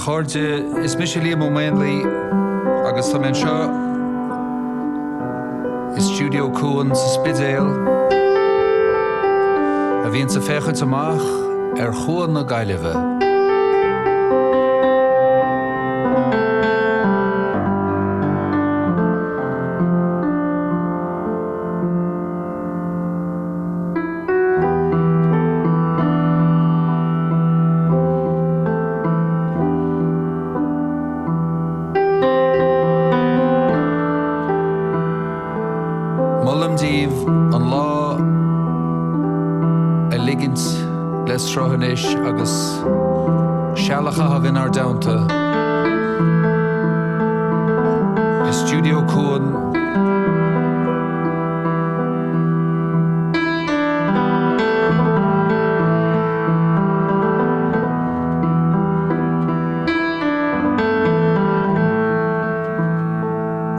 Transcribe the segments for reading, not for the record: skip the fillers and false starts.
chairde, is mise Liam Ó Maonlaí agus tá mé anseo i Stiúideo Cuan sa Spidéal, a bhíonns ag féachaint amach ar Chuan na Gaillimhe. Molaim daoibh an lá a ligint le sruth anois agus seal a chaitheamh inár dteannta i Stiúideo Cuan.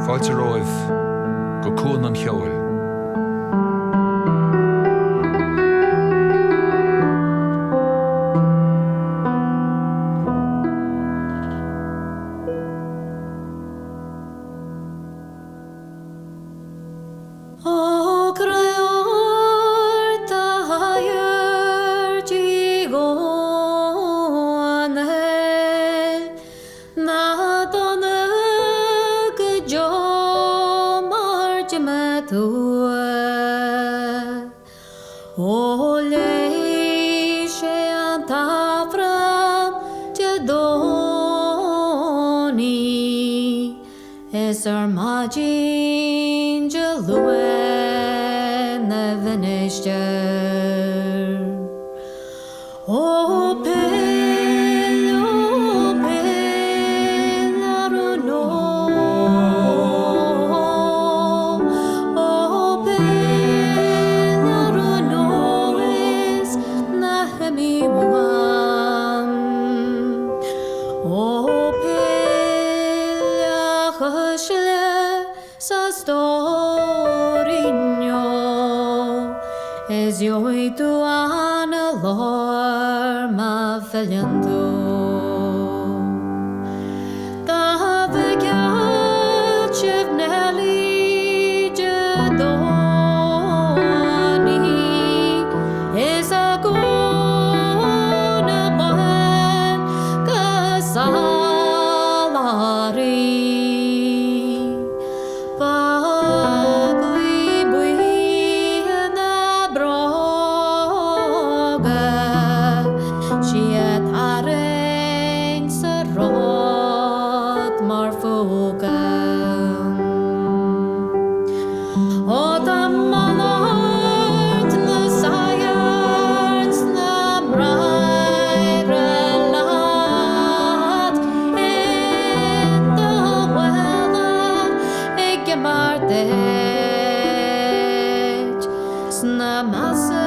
Fáilte romhaibh go Cuan an Cheoil. Ó creorta Na dona go deo mar d'imigh tú. Ó léigh sé an tAifreann Dé Domhnaigh. Is ar maidin Dé Luain 'na mhinistir. Ó pill, ó pill ar an Ó pill ar an is ná himigh uaim. Ó pill a chuisle 's a stóirín ó, is gheobhaidh tú ana lár má philleann tú. Dá bhfeicfeadh sibh Neilí Dé Domhnaigh is a gúna bán go salach air. Ba ghaoth buí ina bróga 's í a tarraingt sa ród mar phúca. Ó tá malairt na sagart 's na mbráithre leat in do bhuille ag imeacht duit 's nach measa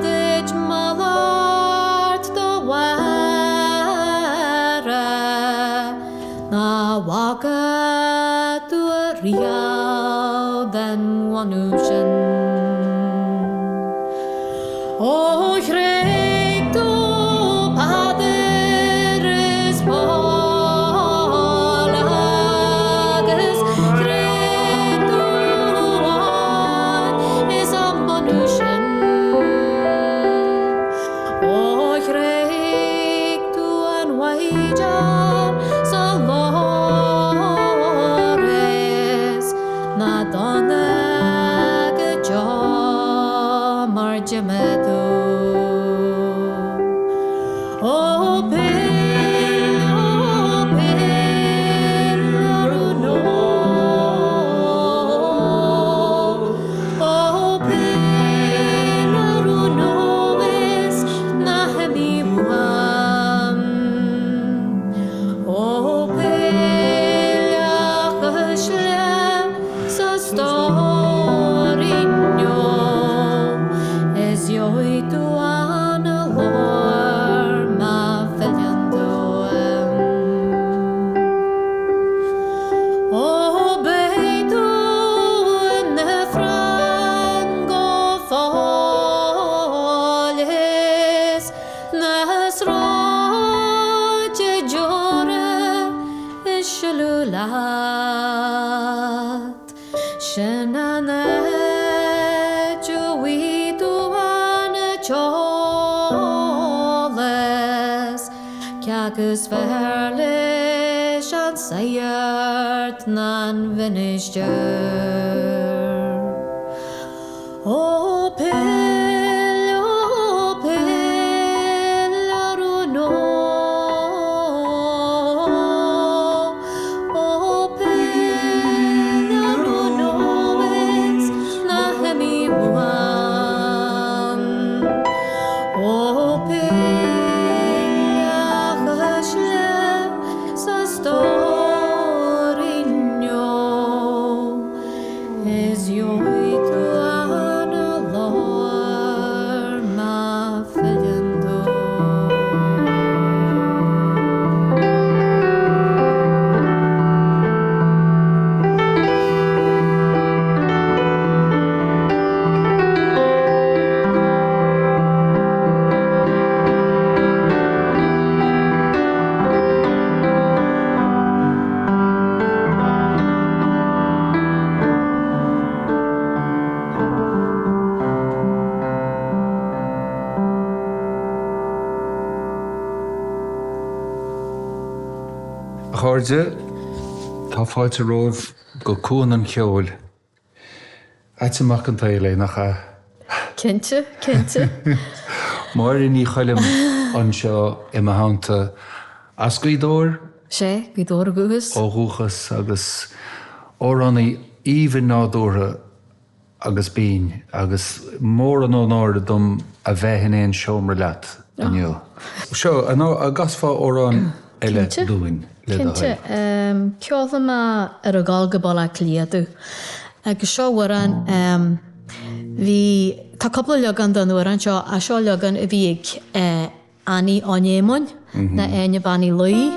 duit malairt do mháthara nach bhfaca tú ariamh den bhunú sin. Ó thréig tú Peadar is Pól agus thréig tú Eoin is an bunú sin. Ó thréig tú an Mhaighdean sa lár is ná dona go deo mar d'imigh tú. Ó pill, ó pill ar an Ó pill ar an is ná himigh uaim. Ó pill a chuisle 's a stóirín ó, is gheobhaidh tú ana lár má philleann tú. Ó beidh tú in Ifreann go fóill is na sráide. Sin an áit a bhfaighidh tú an t-eolas cé acu is fearr leis an sagart ná an mhinistir. Ó pill, ó pill ar nó, ó pill ar nó is ná himigh uaim. Ó pill a chuisle 's a stóirín ó. Is gheobhaidh tú an leabhar má philleann tú. A chairde, tá fáilte romhaibh go Cuan an Cheoil. Ait amach an tsaoil é, nach ea? Cinnte, cinnte. Máire Ní Choilm anseo i mo theannta as Gaoth Dobhair. Sea, Gaoth Dobhair ó dhúchas. Ó dhúchas agus amhránaí aoibhinn nádúrtha agus binn agus mór an onóir dom a bheith in aon seomra leat inniu. Seo, an gcasfá amhrán eile dúinn, le do thoil? Cinnte. Ceolfaidh mé Ar a Dhul go Baile Átha Cliath Domh. Agus seo amhrán, bhí, tá cúpla leagán den amhrán seo ach seo leagán a bhí ag Annie Ó Néamáin, nó Áine Bean Uí Laoi,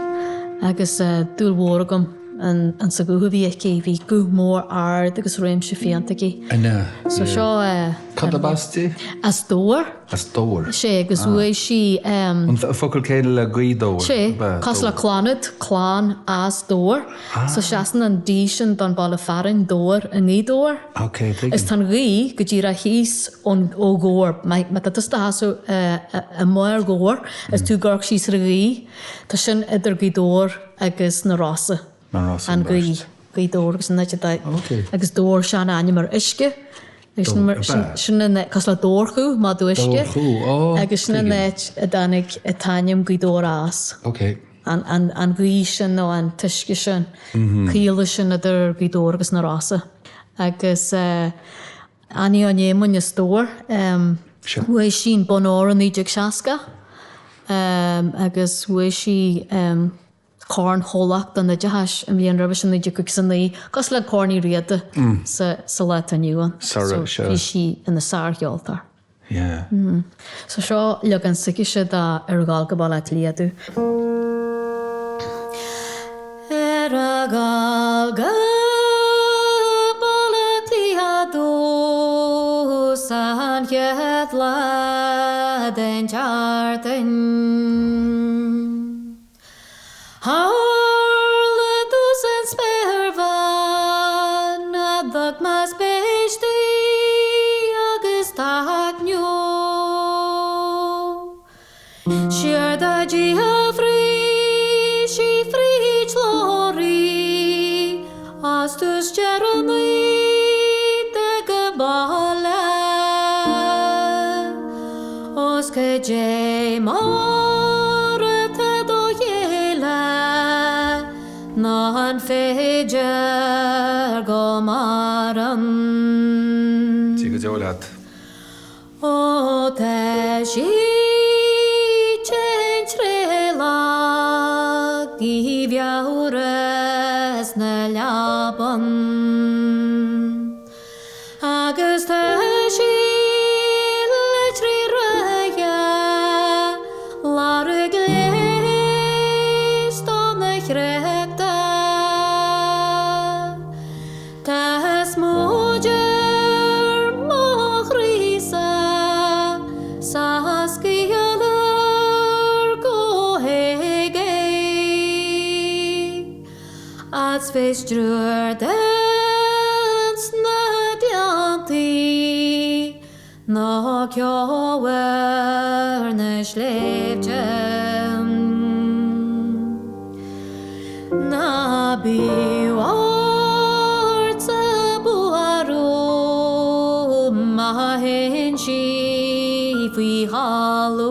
agus dúil mhór agam in sa ghuth a bhí aici, bhí guth mór ard agus réimse fiánta aici. An ea? So seo. Cad ab as di? As Dobhar. As Dobhar. Sea, agus bhuaigh sí. An focal céanna le Gaoth Dobhair. Sea, cosúil le Clannad, clann as Dobhar. So seasann an D sin don baile fearainn, Dobhar i nGaoth Dobhair. Ok, tuigim. Is tá an ghaoth go díreach thíos ón, ó Dhobhar. Má, má tá tusa do sheasamh i mbarr Dhobhair is tú ag amharc síos ar an ghaoth, tá sin idir Gaoth Dobhair agus na Rosa. Na Rosa, An ghaoth, Gaoth Dobhair agus an áit atá, agus Dobhar sean-ainm ar uisce. Agus sin mar, sin, sin an, cosúil le Dobharchú, madadh uisce. Dobharchú, ó, Agus sin an áit a dtáinig an t-ainm Gaoth Dobhair as. Ok. An, an, an ghaoth sin nó an t-uisce sin, caola sin idir Gaoth Dobhair agus na Rosa. Agus eh, Annie Ó Néamáin as Dobhar, em, bhuaigh sí an bonn óir i 1960, em, agus bhuaigh sí, em, Corn Chomhlucht an Oideachais an bhliain roimhe sin, 1959, cosúil le Corn Uí Riada sa lá atá inniu ann. So bhí sí ina sárcheoltóir. Yeah. So seo leagan s'aicise de Ar a Dhul go Baile Átha Cliath Domh. Ar a dhul go Baile Átha Cliath domh san chéad lá den tseachtain. Tharla domhsa an spéir bhán a thug mé spéis di agus taitneamh. Séard a d'fhiafraigh sí fríd leoraí as tús deireadh na de go baile. Os cad é mar atá do chéile nó an féidir go maireann. Dia go deo leat. Ó tá sí tinn tréathlach dímheabhrach sna leapan. Agus tá sí le trí ráithe lorg leighis do na chréachta. Tá smúid ar mo chroí-sa 's á scaoileadh go héag é. As fé stiúir den sna. Ná ceo ar na sléibhte Ná bíodh ortsa buartha má théann sí faoi thalamh.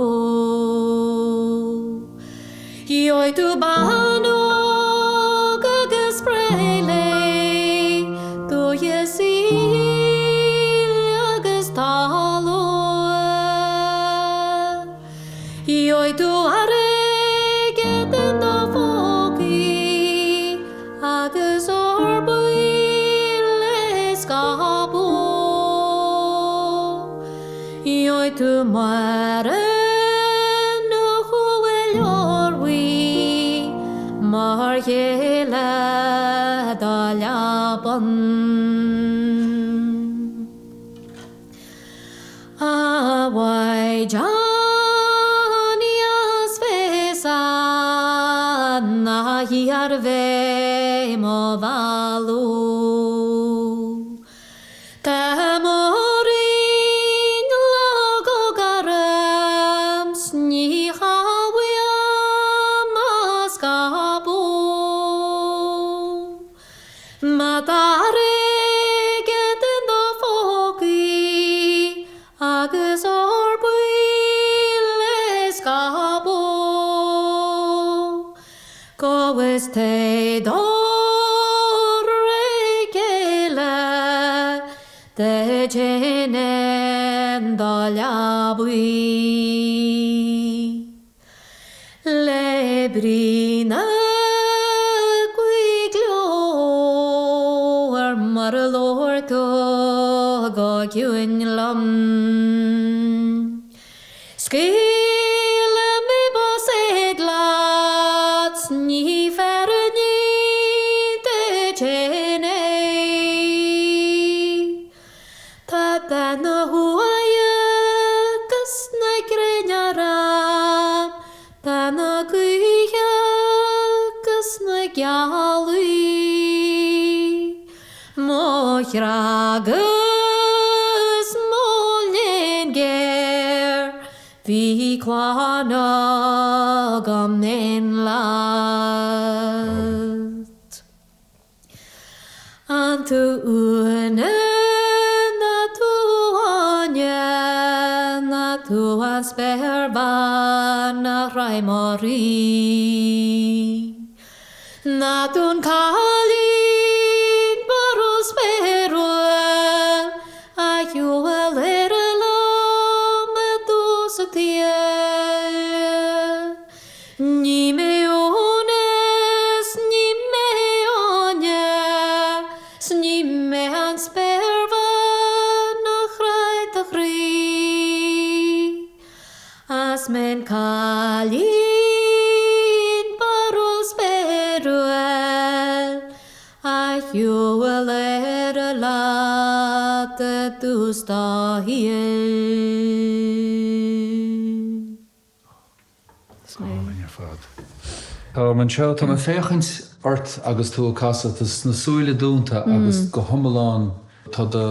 Gheobhaidh tú bean óg agus breith léi, dúiche saoil agus talamh. Gheobhaidh tú airgead in do phócaí agus ór buí le scaipeadh. Gheobhaidh tú Máire nó Shúil Bhuí mar chéile do leapan. A Mhaighdean dheas feasa ná hiarr bheith mo mhealladh. Tá mo rín lag ó gairm 's ní thabhaím a scaipeadh. Má tá airgead in do phócaí agus ór buí le scaipeadh, Go is téigh do ré chéile duit fhéin in do leabaidh Le brí na gaoithe glór mar a labhair tú go ciúin liom. Scaoilfidh mé boséad leat 's ní fearr ní duit fhéin é. Tá bean na huaighe 'gus na gréine orm, bean na gaoithe 'gus na gealaí. Mo chrá 'gus mo léan géar, bhí clann agam in leat. An tú Úna ná tú Áine ná tú an spéirbhean a throid mo rí. Ná tú an cailín barúil spéiriúil a shiúil ar a liom i dtús an tsaoil. Ní mé Úna 's ní mé Áine 's ní mé an spéirbhean a chráigh do chroí. Is mé an cailín barrúil spéiriúil a shiúil ar a leat i dtús do shaoil. Álainn ar fad. Táim anseo, táim ag féachaint ort agus tú ag casadh, tá na súile dúnta agus go hiomlán tá do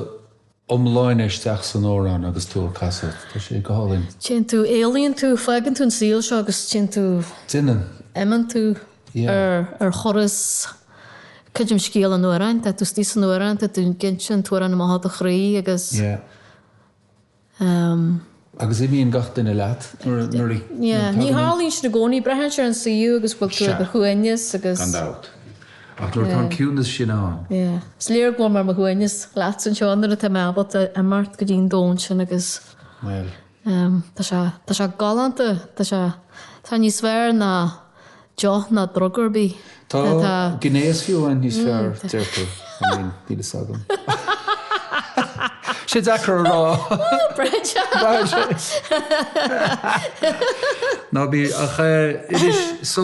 iomláine isteach san amhrán agus tú ag casadh. Tá sé go hálainn. Téann tú, éalaíonn tú, fágann tú an saol seo agus téann tú, Déanann. imíonn tú ar ar thuras, creidim scéal an amhráin, tá tú istigh san amhrán, tá tú ag inse an t-amhrán amach ó do chroí agus. Yeah. Agus imíonn gach duine leat nuair a nuair a Yeah, ní tharlaíonn sin i gcónaí, braitheann sé ar an suíomh agus bhfuil tú i do shuaimhneas agus. Gan dabht. Ach nuair atá an ciúnas sin ann. Yeah. Is léir go bhfuil mé ar mo shuaimhneas leatsa anseo nuair atá mé ábalta imeacht go dtí an domhan sin agus. Bhuel. Tá sé, tá sé galánta, tá sé, tá sé níos fearr ná deoch ná drug ar bith. Tá gnéas fiú amháin níos fearr, deir tú. I mean, níl fhios agam. Sé deacair a rá. Braitheann sé. Ná bí ach anois, so,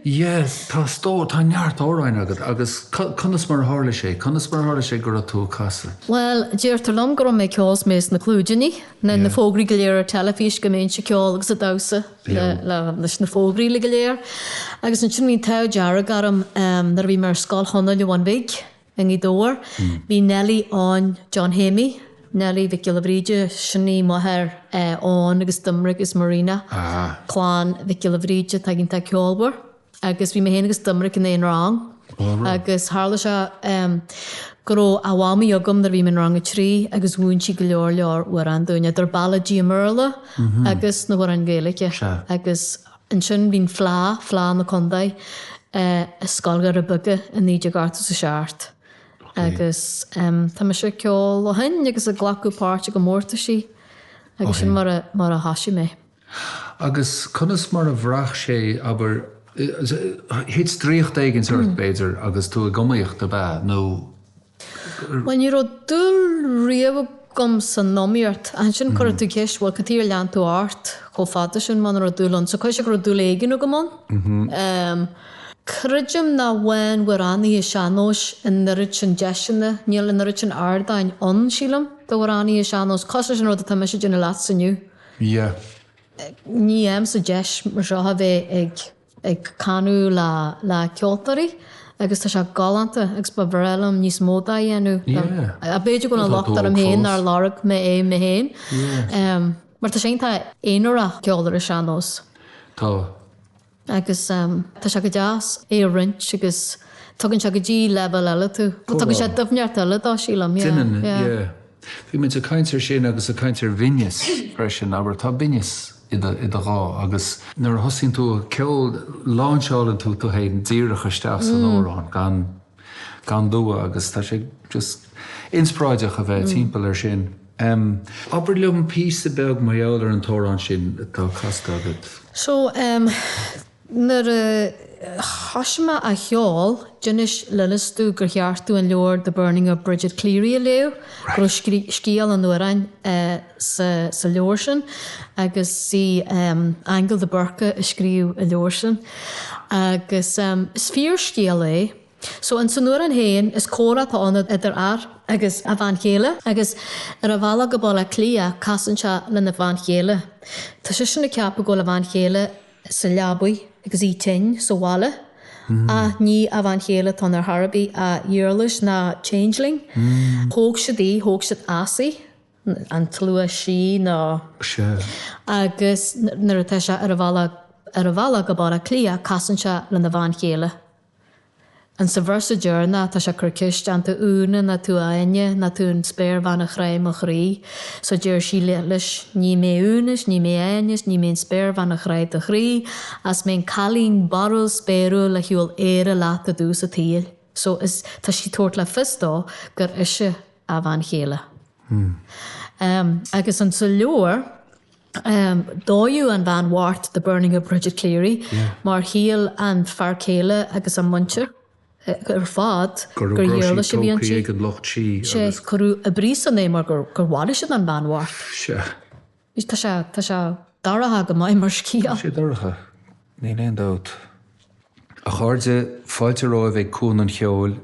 yeah, tá stór, tá neart amhráin agat agus conas mar a tharla sé? Conas mar a tharla sé go raibh tú ag casadh? Bhuel, deirtear liom go raibh mé ag ceol 's mé sna clúidíní, na fógraí go léir ar teilifís go mbeinnse ag ceol agus ag damhsa. leis na fógraí uilig go léir. Agus ansin bhí an t-ádh dearg orm nuair a bhí mé ar Scoil Chonaill an Bhun Bhig i nGaoth Dobhair, bhí Neilí Eoin John Shéimí. Neilí Mhic Giolla Bhríde, sin í máthair Eoin agus Doimnic agus Marina, clann Mhic Giolla Bhríde atá iontach ceolmhar. Agus bhí mé féin agus Doimnic in aon rang agus tharla sé go raibh a mhamaí agam nuair a bhí mé in rang a 3 agus mhúin sí go leor leor amhrán dúinn, idir ballaidí i mBéarla agus na hamhráin Ghaeilge. Agus ansin bhí an Fleá, Fleá na Contae, i Scoil Dhoire Beaga i 1987. Agus tá mise ag ceol ó shin agus ag glacadh páirt i gcomórtaisí agus sin mar a mar a thosaigh mé. Agus conas mar a bhraith sé, abair, thit draíocht éigint ort, b'fhéidir, agus tú ag iomaíocht, ab ea, nó? Bhuel, ní raibh dúil riamh agam san iomaíocht. Ansin cuirfidh tú ceist, bhuel, cad chuige ar lean tú ort chomh fada sin muna raibh dúil ann? So caithfidh sé go raibh dúil éigin agam ann. Creidim nach bhfaigheann amhránaithe sean-nóis an oiread sin deiseanna, níl an oiread sin ardáin ann, sílim, d'amhránaithe sean-nóis, cosúil leis an rud atá mise ag déanamh leatsa inniu. Yeah. Ní fhaighimse deis mar seo a bheith ag ag canadh le le ceoltóirí agus tá sé galánta agus ba bhreá liom níos mó dá dhéanamh. Yeah. B'fhéidir go bhfuil an locht orm féin nár lorg mé é mé féin. Yeah. Mar tá sé iontach aonarach ceol ar an sean-nós. Tá. Agus tá sé go deas é a roinnt agus tugann sé go dtí leibhéal eile tú. Tugann sé doimhneacht eile dó, sílim. Yeah, Déanann, yeah. Bhí muid ag caint ar sin agus ag caint ar bhinneas freisin, abair, tá binneas i do, i do ghuth agus nuair a thosaíonn tú ag ceol, láinseálann tú tú féin díreach isteach san amhrán gan, gan dua agus tá sé just inspioráideach a bheith timpeall ar sin. Abair liom píosa beag mar gheall ar an t-amhrán sin atá casta agat. So, nuair a thoisigh mé á cheol, d'inis Lillis domh gur cheart domh an leabhar The Burning of Bridget Cleary a léamh, go raibh scéal an amhráin sa leabhar sin agus sí Aingeal de Búrca a scríobh an leabhar sin. Agus is fíorscéal é. So, ins an amhrán féin, is comhrá atá ann idir fhear agus a bhean chéile agus ar a bhealach go Baile Átha Cliath casann sé lena bhean chéile. Tá seisean ag ceapadh go bhfuil a bhean chéile sa leabaidh agus í tinn sa bhaile ach ní a bhean chéile atá ann ar chor ar bith ach iarlais ná changeling. Thóg siad í, thóg siad as í, an tslua sí ná. Sea. Agus nuair atá sé ar a bhealach ar a bhealach go Baile Átha Cliath casann sé lena bhean chéile. An sa véarsa deireanach tá sé ag cur ceist, an tú Úna ná tú Áine ná tú an spéirbhean a chráigh mo chroí? So deir sí leis, ní mé Úna 's ní mé Áine 's ní mé an spéirbhean a chráigh do chroí, is mé an cailín barrúil spéiriúil a shiúil Éire leat i dtús a tsaoil. So is tá sí ag tabhairt le fios dó gur ise a bhean chéile. Agus an sa leabhar, Dódh an bhean bhocht The Burning of Bridget Cleary mar shíl an fear céile agus a muintir ar fad gur iarlais a bhí inti. ag an lucht sí agus. Cuireadh i bpríosún é mar gur mharaigh siad an bhean bhocht. Sea. Tá sé, tá sé dorcha go maith mar scéal. Tá sé dorcha, níl aon dabht. A chairde, fáilte romhaibh ag Cuan an Cheoil.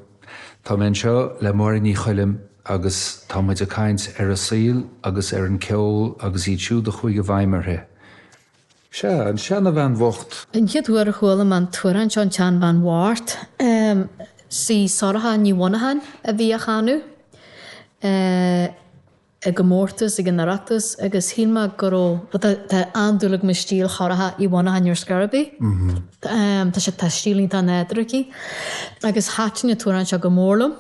Tá mé anseo le Máire Ní Choilm agus tá muid ag caint ar a saol agus ar an ceol agus iad siúd a chuaigh i bhfeidhm uirthi. Sea, an seanabhean bhocht. An chéad uair a chuala mé an t-amhrán seo, an tSeanbhean Bhocht, sí Sorcha Ní Mhonacháin a bhí á chanadh. i gcomórtas ag an Oireachtas agus shíl mé go raibh, bhuel tá an-dúil agam i stíl Shorcha Uí Mhonacháin ar scor ar bith. Tá sé, tá stíl iontach nádúrtha aici agus thaitin an t-amhrán seo go mór liom.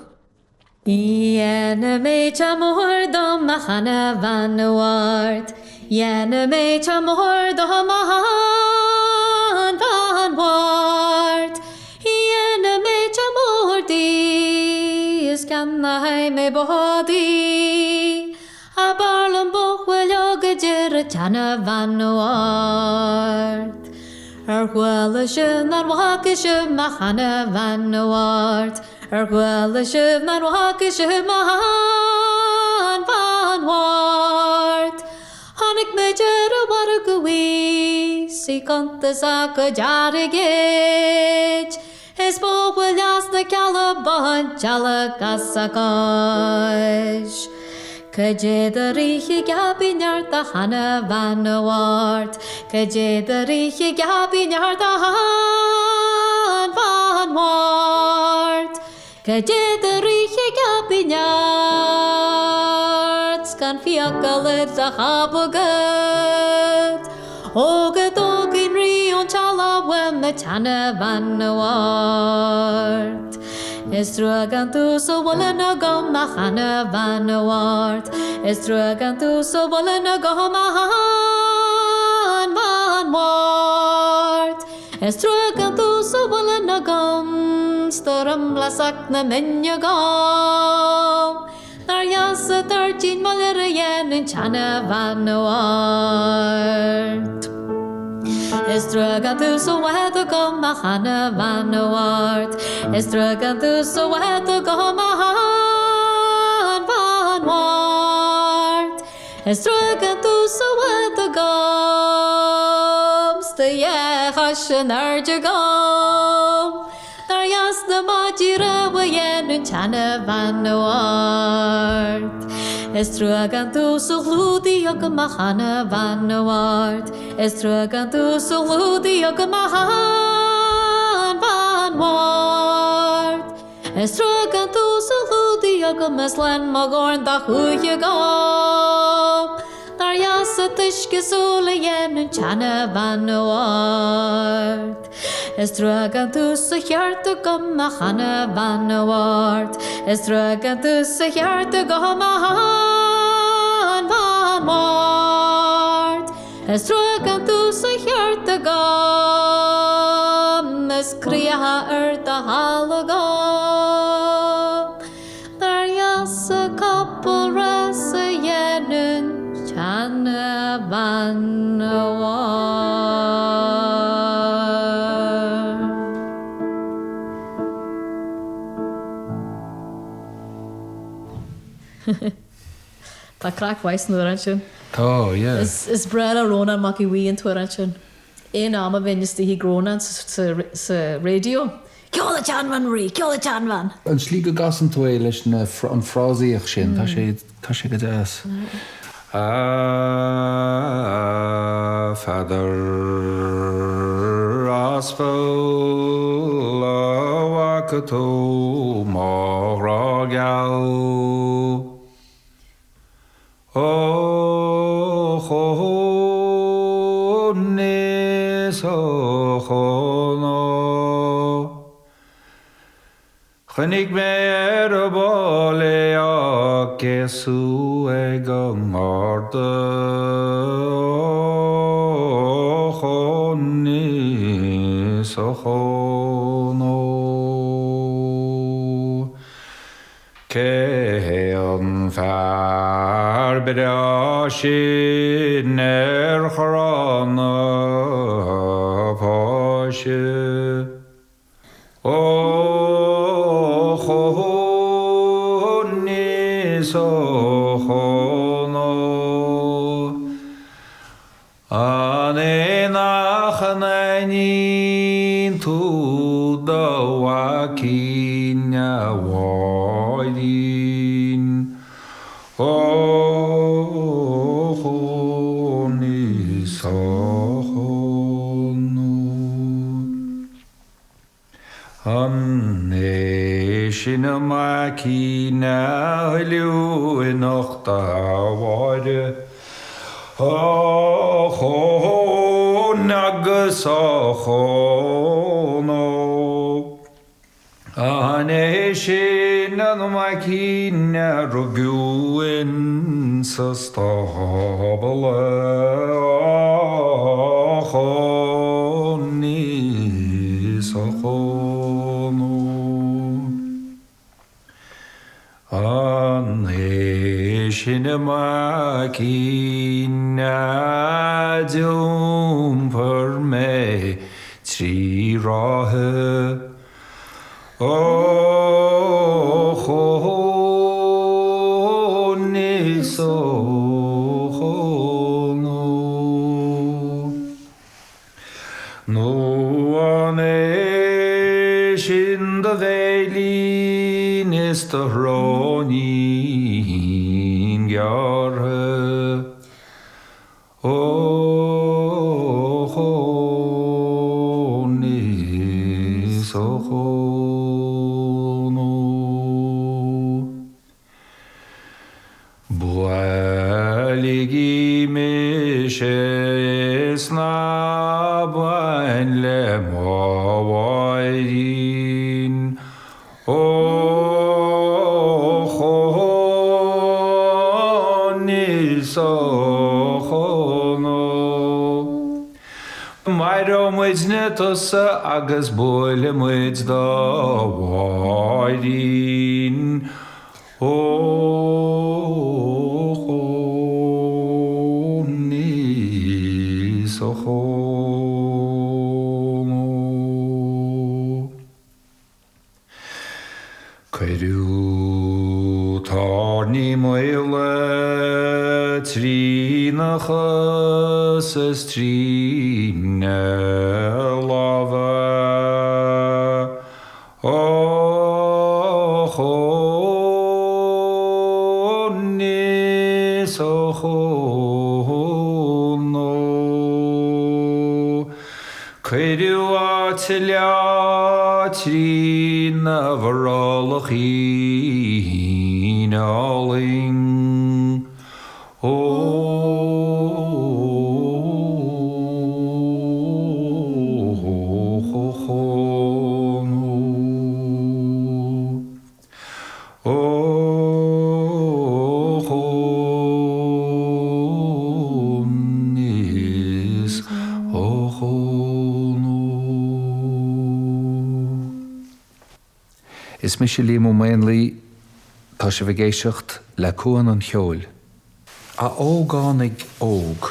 Dhéanfaidh mé teach mór do mo sheanabhean bhocht, Dhéanfaidh mé teach mór do mo sheanbhean bhocht, Dhéanfaidh mé teach mór di is ceannóidh mé bó di Ach b'fhearr liom bó chuileog a deir an tseanabhean bhocht. Ar chuala sibh nár bhfaca sibh mo sheanabhean bhocht Ar chuala sibh nár bhfaca sibh mo sheanbhean bhocht Chonaic muid ar an mhargadh í 's í ag cuntas a cuid airgid Is bó mhaith as na Cealla ag baint eallach as a cois. Cad é do rith ag Aibí Neart a sheanabhean bhocht Cad é do rith ag Aibí Neart a sheanbhean bhocht Cad é do rith ag Aibí Neart 's. fhiacail i do chab agat. Ó go dtógfainn rí ón teallach uaim a tseana-bhean Mháirt. Is trua gan tú sa mhuileann agam a sheana-bhean Mháirt. Is trua gan tú sa mhuileann agam a shean-bhean Mháirt. Is trua gan tú sa mhuileann agam 's do dhroim leasach na mine agam. Nár dheas an toirtín mullaire a dhéanann an tseana-bhean Mháirt. Is trua gan tú sa bhád agam a sheana-bhean Mháirt. Is trua gan tú sa bhád agam a shean-bhean Mháirt. Is trua gan tú sa bhád agam 's do dhá chois in airde agam. Nár dheas na maidí ramhar a dhéanann an tseana-bhean Mháirt. Is trua gan tú sa chlúdaigh agam a sheana-bhean Mháirt. Is trua gan tú sa chlúdaigh agam a shean-bhean Mháirt. Is trua gan tú sa chlúdaigh agam is lán mo dhorn de shúich agam. Nár dheas an t-uisce súl a dhéanann an tseana-bhean Mháirt. Is trua gan tú sa cheárta agam a sheana-bhean Mháirt. Is trua gan tú sa cheárta agam a shean-bhean Mháirt. Is trua gan tú sa cheárta agam is criatha ar do shála agam. Nár dheas an capall rása a dhéanann seana-bhean Mháirt. Tá craic mhaith san amhrán sin. Tá, yeah. Is breá le Rónán Mac Aodha Bhuí an t-amhrán sin. Aon am a bheinn istigh ag Rónán sa raidió, Ceol an tseanbhean Mharie, ceol an tseanbhean! An tslí go gcasann tú é leis na, an frásaíocht sin, tá sé, tá sé go deas. A Pheadair Aspal, a bhfaca tú mo ghrá geal? Ó chón is ó chón ó. Chonaic mé ar an bpoll é á gcéasadh ag an nGarda. Ó chón is ó chón ó. Cé hé an fear breá sin ar chrann na Páise? Ó chón is ó chón ó. An é nach n-aithníonn tú do mhaicín a Mháirín? Ó chón is ó chón ó. An é sin an maicín a hoileadh in ucht a Mháire? Á chón agus á chón ó. An é sin an maicín a rugadh insa stábla? Á chón is á chón ó. An é sin an maicín a d'iompair mé 3 ráithe? Ó chón is ó chón ó. Nó an é sin do bhéilín is do shróinín gearrtha? Ó chón is ó chón ó. Buail. a Chonó. Maireoidh muidne tusa agus buailfidh muid do Mháirín Ó Chónaí 's a Chónó. Cuireadh tairní maola trína chosa is trína lámha. Ó Chónaí 's a Chónó. Cuireadh a tuilleadh trína bhrollach álainn. Ó Chónó. Ó Chónaí 's a Chónó. Is mise Liam Ó Maonlaí, tá sibh ag éisteacht le Cuan an Cheoil. A ógánaigh óg.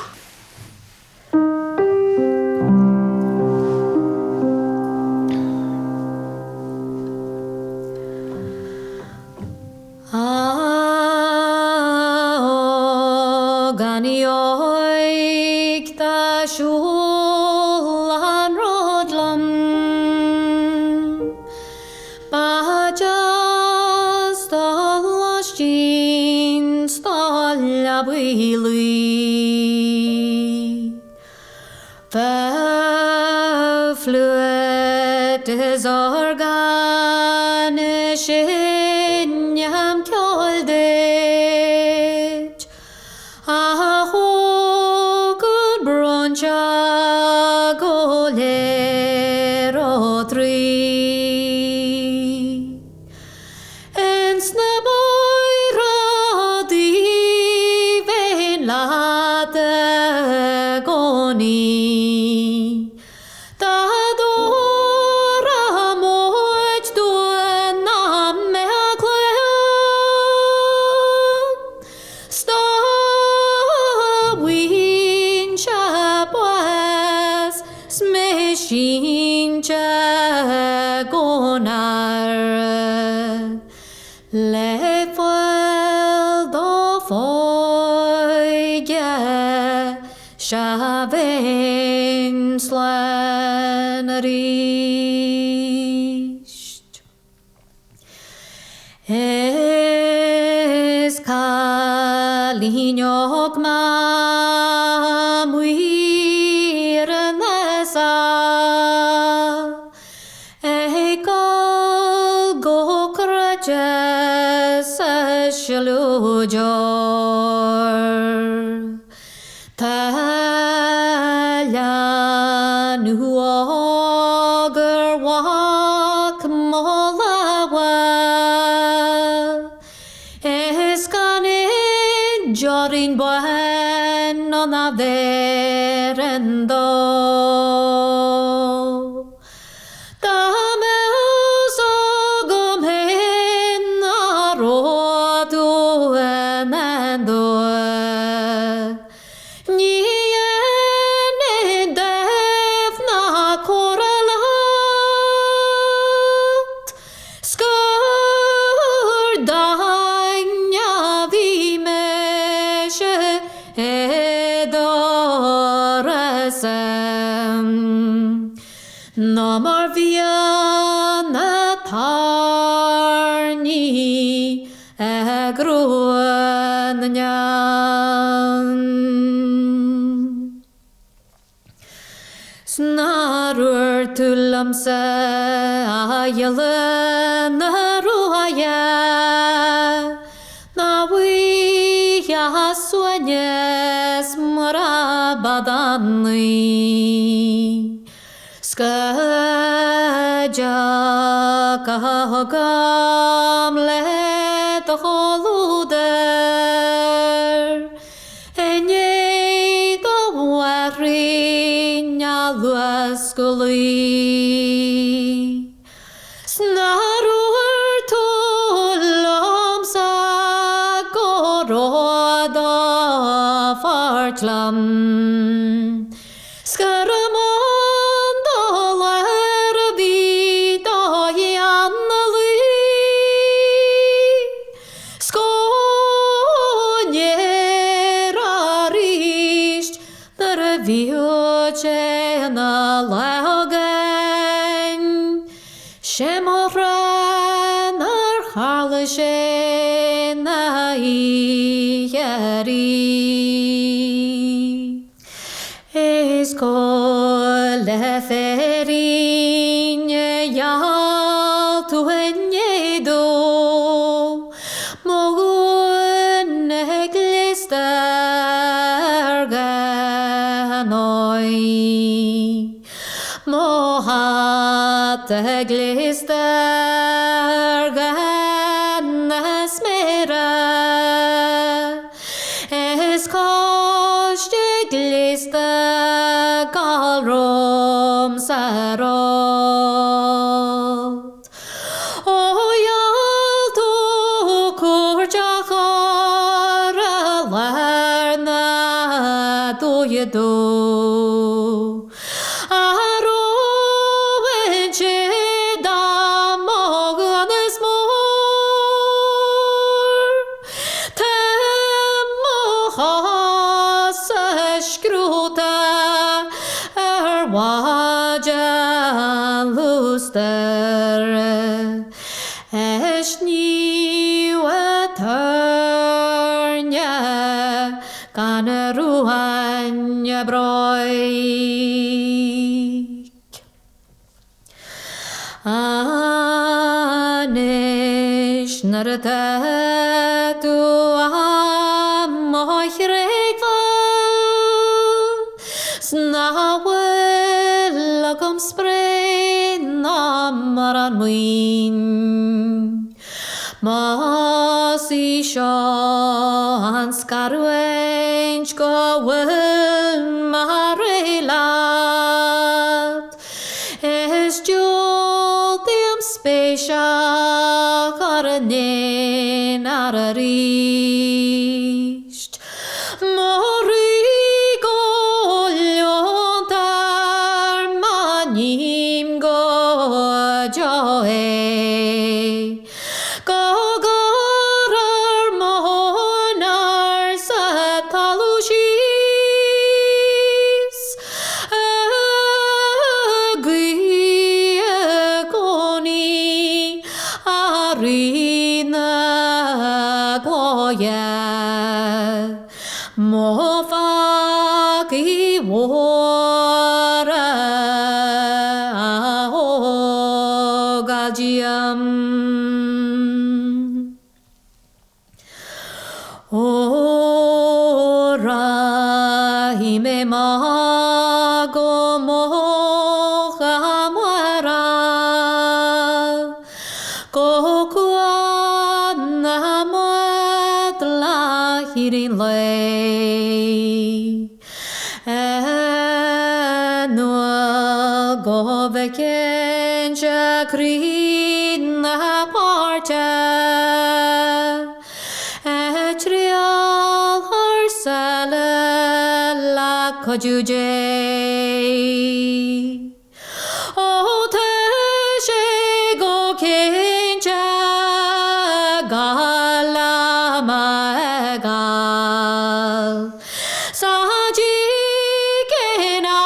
A ógánaigh óig tá siúl an ród liom. Ba deas do lóistín 's do leabaidh luí. Bheadh fliúit is orgán ag seinm ceoil duit, a thógfadh brón go léir ó d'chroí. Ins na bóithre bheinn leat i gcónaí. Dá dtabharfadh muid dúinn nach mbeadh claon 's dá bhfaighinn-se bás 's mé sínte go n-aire le fuil do phóige sea bheinn slán arís. Is cailín óg maith Muireann is ea Ag gol go croite sa sileadh deor. Tá leanbh óg ar mhac mo lámha Is gan aon deoirín bán ann a bheireann dó. Dá mbeadh fhios agam féin nach raibh tú i ndán domh, ní dhéanfainn damh ná comhrá leat, 's gur daingne a bhí mise i d'áras-sa. Ná mar bhíonn na tairní i gcró na ngean. 'S nár dhúirt tú liomsa a ghiolla na ruaidhe Ná bhfuighfeá suaimhneas mura b'fhada í. 'S go dtiocfá chugam le do chomhluadar. go luí. 'S nár dhúirt tú liomsa go raibh do pháirt liom 'S go raibh m'ann do léir a bhí do dhéanamh luí 'S go ndéarfá arís Nuair a bhíodh sé ina leagan, 'sé mo thréan nár tharla sé na oíche ariamh. Is cóir le féirín a gheall tú inné domh, mo dhuine gléasta ar gan aghaidh, mo hata gléasta ar gan na sméara. Is coiste gléasta gal romham sa rud. Ó gheall tú cuairt a chur i lár na dúiche domh. A raibh inti dá mbeadh is mór. Tá mo chosa scrúdta ar mhaide an lústair is ní bheadh tairne gan a ruainne broic. Anois nuair atá tú á mo thréigbheáil 's nach bhfuil agam spré ná mórán maoin, Más í seo an scarúint go bhfuil mé réidh leat, is dual díom spéis a chur in aon fhear arís. Mo rí go leontar m'ainm go deo é. Go gcuirfear mo chonair sa talamh síos ag guí i gcónaí a Rí na Glóire. Mo pheacaí mhóra a thógáil díom. Ó rachaidh mé amach go moch amárach Go Cuan na mBád le héirí an lae. Nó go bhfeicinnse croí na páirce ag triall thar sáile le cuidiú Dé. Ó tá sé go cinnte gal liom a fheiceáil sa díg ina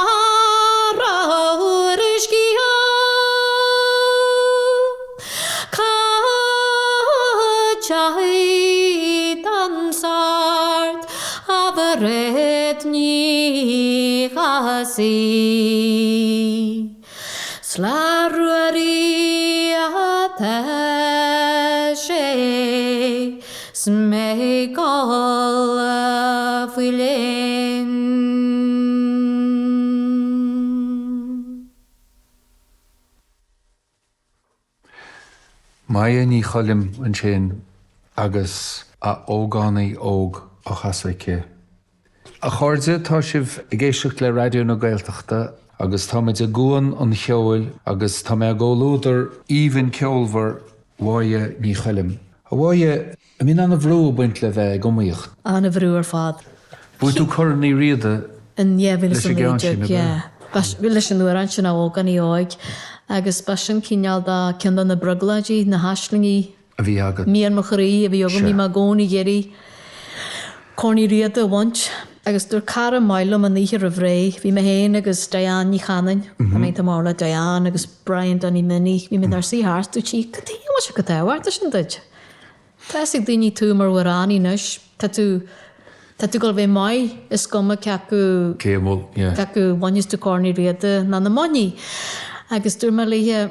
raibh a scéal. Cá dteachaigh an sart a Mhairéad Ní Chathasaigh? 'S le Ruairí atá sé 's mé ag gol faoi léan. Maja Ní Choilm ansin agus A Ógánaigh Óg á chasadh aici. A chairde, tá sibh ag éisteacht le Raidió na Gaeltachta. Agus táimid i gCuan an Cheoil agus tá mé i gcomhluadar aoibhinn ceolmhar Mháire Ní Choilm. A Mháire, an mbíonn an-bhrú ag baint le bheith ag iomaíocht? An-bhrú ar fad. Bhuaigh tú Corn Uí Riada In leis an gceann sin, 2019, ab ea? yeah. Leis an amhrán sin, A Ógánaigh Óig. Agus ba sin cineál de ceann de na brioglóidí, na haislingí, a bhí agat. Mian mo chroí a bhí agam, bhí mé i gcónaí ag iarraidh Corn Uí Riada a bhaint. Agus dúirt cara maith liom an oíche roimh ré, bhí mé féin agus Diane Ní Chanainn, tá mé iontach mór le Diane agus Brian Danny Minnie, bhí muid inár suí thart, dúirt sí, cad chuige a bhfuil sé chomh tábhachtach sin duit? Tá fhios ag daoine tú mar amhránaí anois, tá tú, tá tú ag dul a bheith maith, is cuma cé acu, Cé a bhfuil, yeah. cé acu bhaineas tú Corn Uí Riada nó nach mbainfidh. Agus dúirt mé léithe,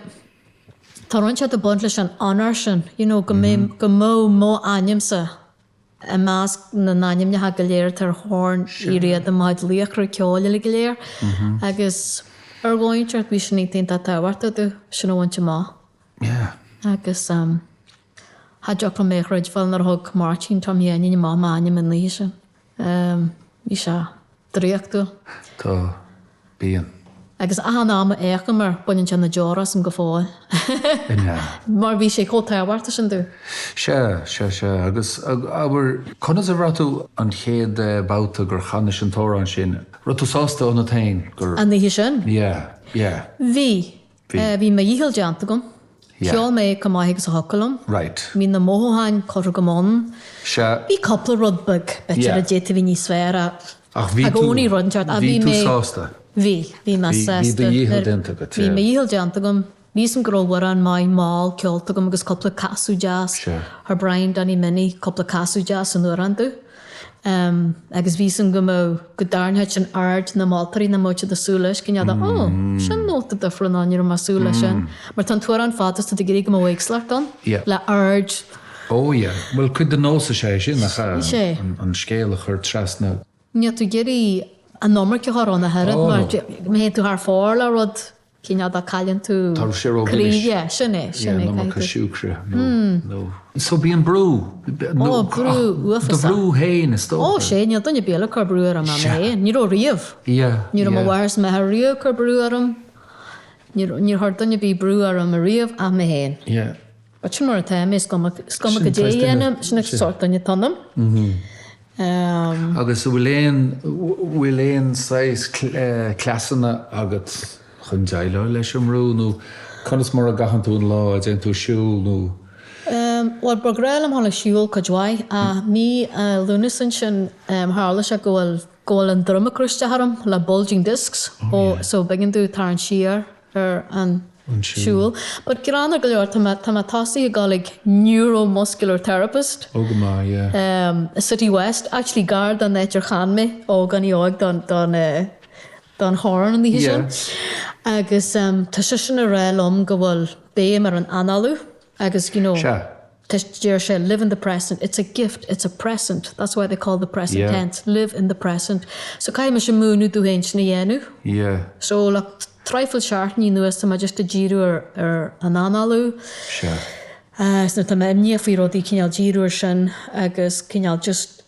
Tá rud inteacht ag baint leis an onóir sin, you know, go mbeidh, go mbeadh mo ainmse i measc na n-ainmneacha go léir atá ar Chorn Uí Riada, mo chuid laochra ceoil uilig go léir. Agus ar dhóigh inteacht bhí sin iontach tábhachtach domh, sin a bhaint amach. Yeah. Agus cha dtiocfadh liom é a chreidbheáil nuair a thug Máirtín Tom Sheáinín amach m'ainm an oíche sin. Bhí sé draíochtúil. Tá. Bíonn. Agus achan am a fhéachaim air, baineann sé na deora asam go fóill. An ea? Mar bhí sé chomh tábhachtach sin domh. Sea, sea, sea. Agus, abair, conas a bhraith tú an chéad babhta gur chanais an t-amhrán sin? Raibh tú sásta ionat féin gur. An oíche sin? Yeah, yeah. Bhí. Bhí. Bhí mo dhícheall déanta agam. Yeah. Cheol mé chomh maith agus a thiocfadh liom. Right. Bhí na mothúcháin curtha agam ann. Sea. Bhí cúpla rud beag, b'fhéidir, Yeah. a d'fhéadfadh a bheith níos fearr ach Ach bhí i tú, gcónaí rud inteacht. Ach bhí bhí tú mé, sásta. bhí, bhí mé Bhí, bhí sásta. do dhícheall déanta agat, Bhí yeah. mo dhícheall déanta agam. Bhí fhios agam go raibh amhrán maith mall ceolta agam agus cúpla casadh deas. Sea. Chuir Brian Danny Minnie cúpla casadh deas san amhrán domh. Agus bhí fhios agam go mbeadh, go dtarraingeodh sin aird na moltóirí nach mbeadh siad ag súil leis, cineál de 'Ó, sin nóta difriúil ná ní raibh mé ag súil leis sin. Mar tá an t-amhrán fada is tá tú ag iarraidh go mbeadh éagsúlacht ann le aird. Ó yeah. Bhuel, cuid den nós is ea é sin, nach ea? Sea. An scéal a chur trasna. Níl tú ag iarraidh an iomarca a chur ann ach oiread mar má théann tú thar fóir le rud, cineál de cailleann tú Tá sé ró-mhilis. croí, yeah, sin é, sin Yeah, é, an iomarca caithfidh tú. siúcra nó, nó. So bíonn brú, Ó, brú do uafásach. bhrú féin is dócha. Ó, sea, níl duine ar bith eile ag cur brú orm ach mé féin. Ní raibh riamh. Yeah, Ní raibh mo yeah. mháthair is m'athair riamh ag cur brú orm. Níor, níor chuir duine ar bith brú orm ariamh ach mé féin. Yeah. But sin mar atá mé, is cuma, is cuma Sin cad é a saghas duine, dhéanaim, sin an sin. sórt duine atá ionam. Agus an bhfuil aon, bhfuil aon saghas cleasanna agat chun déileáil leis an mbrú nó conas mar a gcaitheann tú an lá, an dtéann tú ag siúl nó? Bhuel, ba ghnách liom dhul ag siúl cuid mhaith ach mí Lúnasa ansin tharla sé go bhfuil, go bhfuil an droim ag cur isteach orm le bulging discs ó so b'éigean domh tarraingt siar ar an siúl. But greannmhar go leor, tá mé, tá mé tosaithe ag dul ag neuromuscular therapist. Ó go maith, yeah. I City West, actually gar don áit ar chan mé Ógánaigh Óig don, don, don chorn an oíche sin. Yeah. Agus tá seisean ag rá liom go bhfuil béim ar an análú agus you know, Sea. Deir sé live in the present, it's a gift, it's a present, that's why they call the present Yeah. tense, live in the present. So caithfidh mise múineadh domh féin sin a dhéanamh. Yeah. So le traidhfil seachtainí anuas tá mé just ag díriú ar ar an análú. Sea. Is nuair atá mé imníoch faoi rudaí cineál díriú ar sin agus cineál just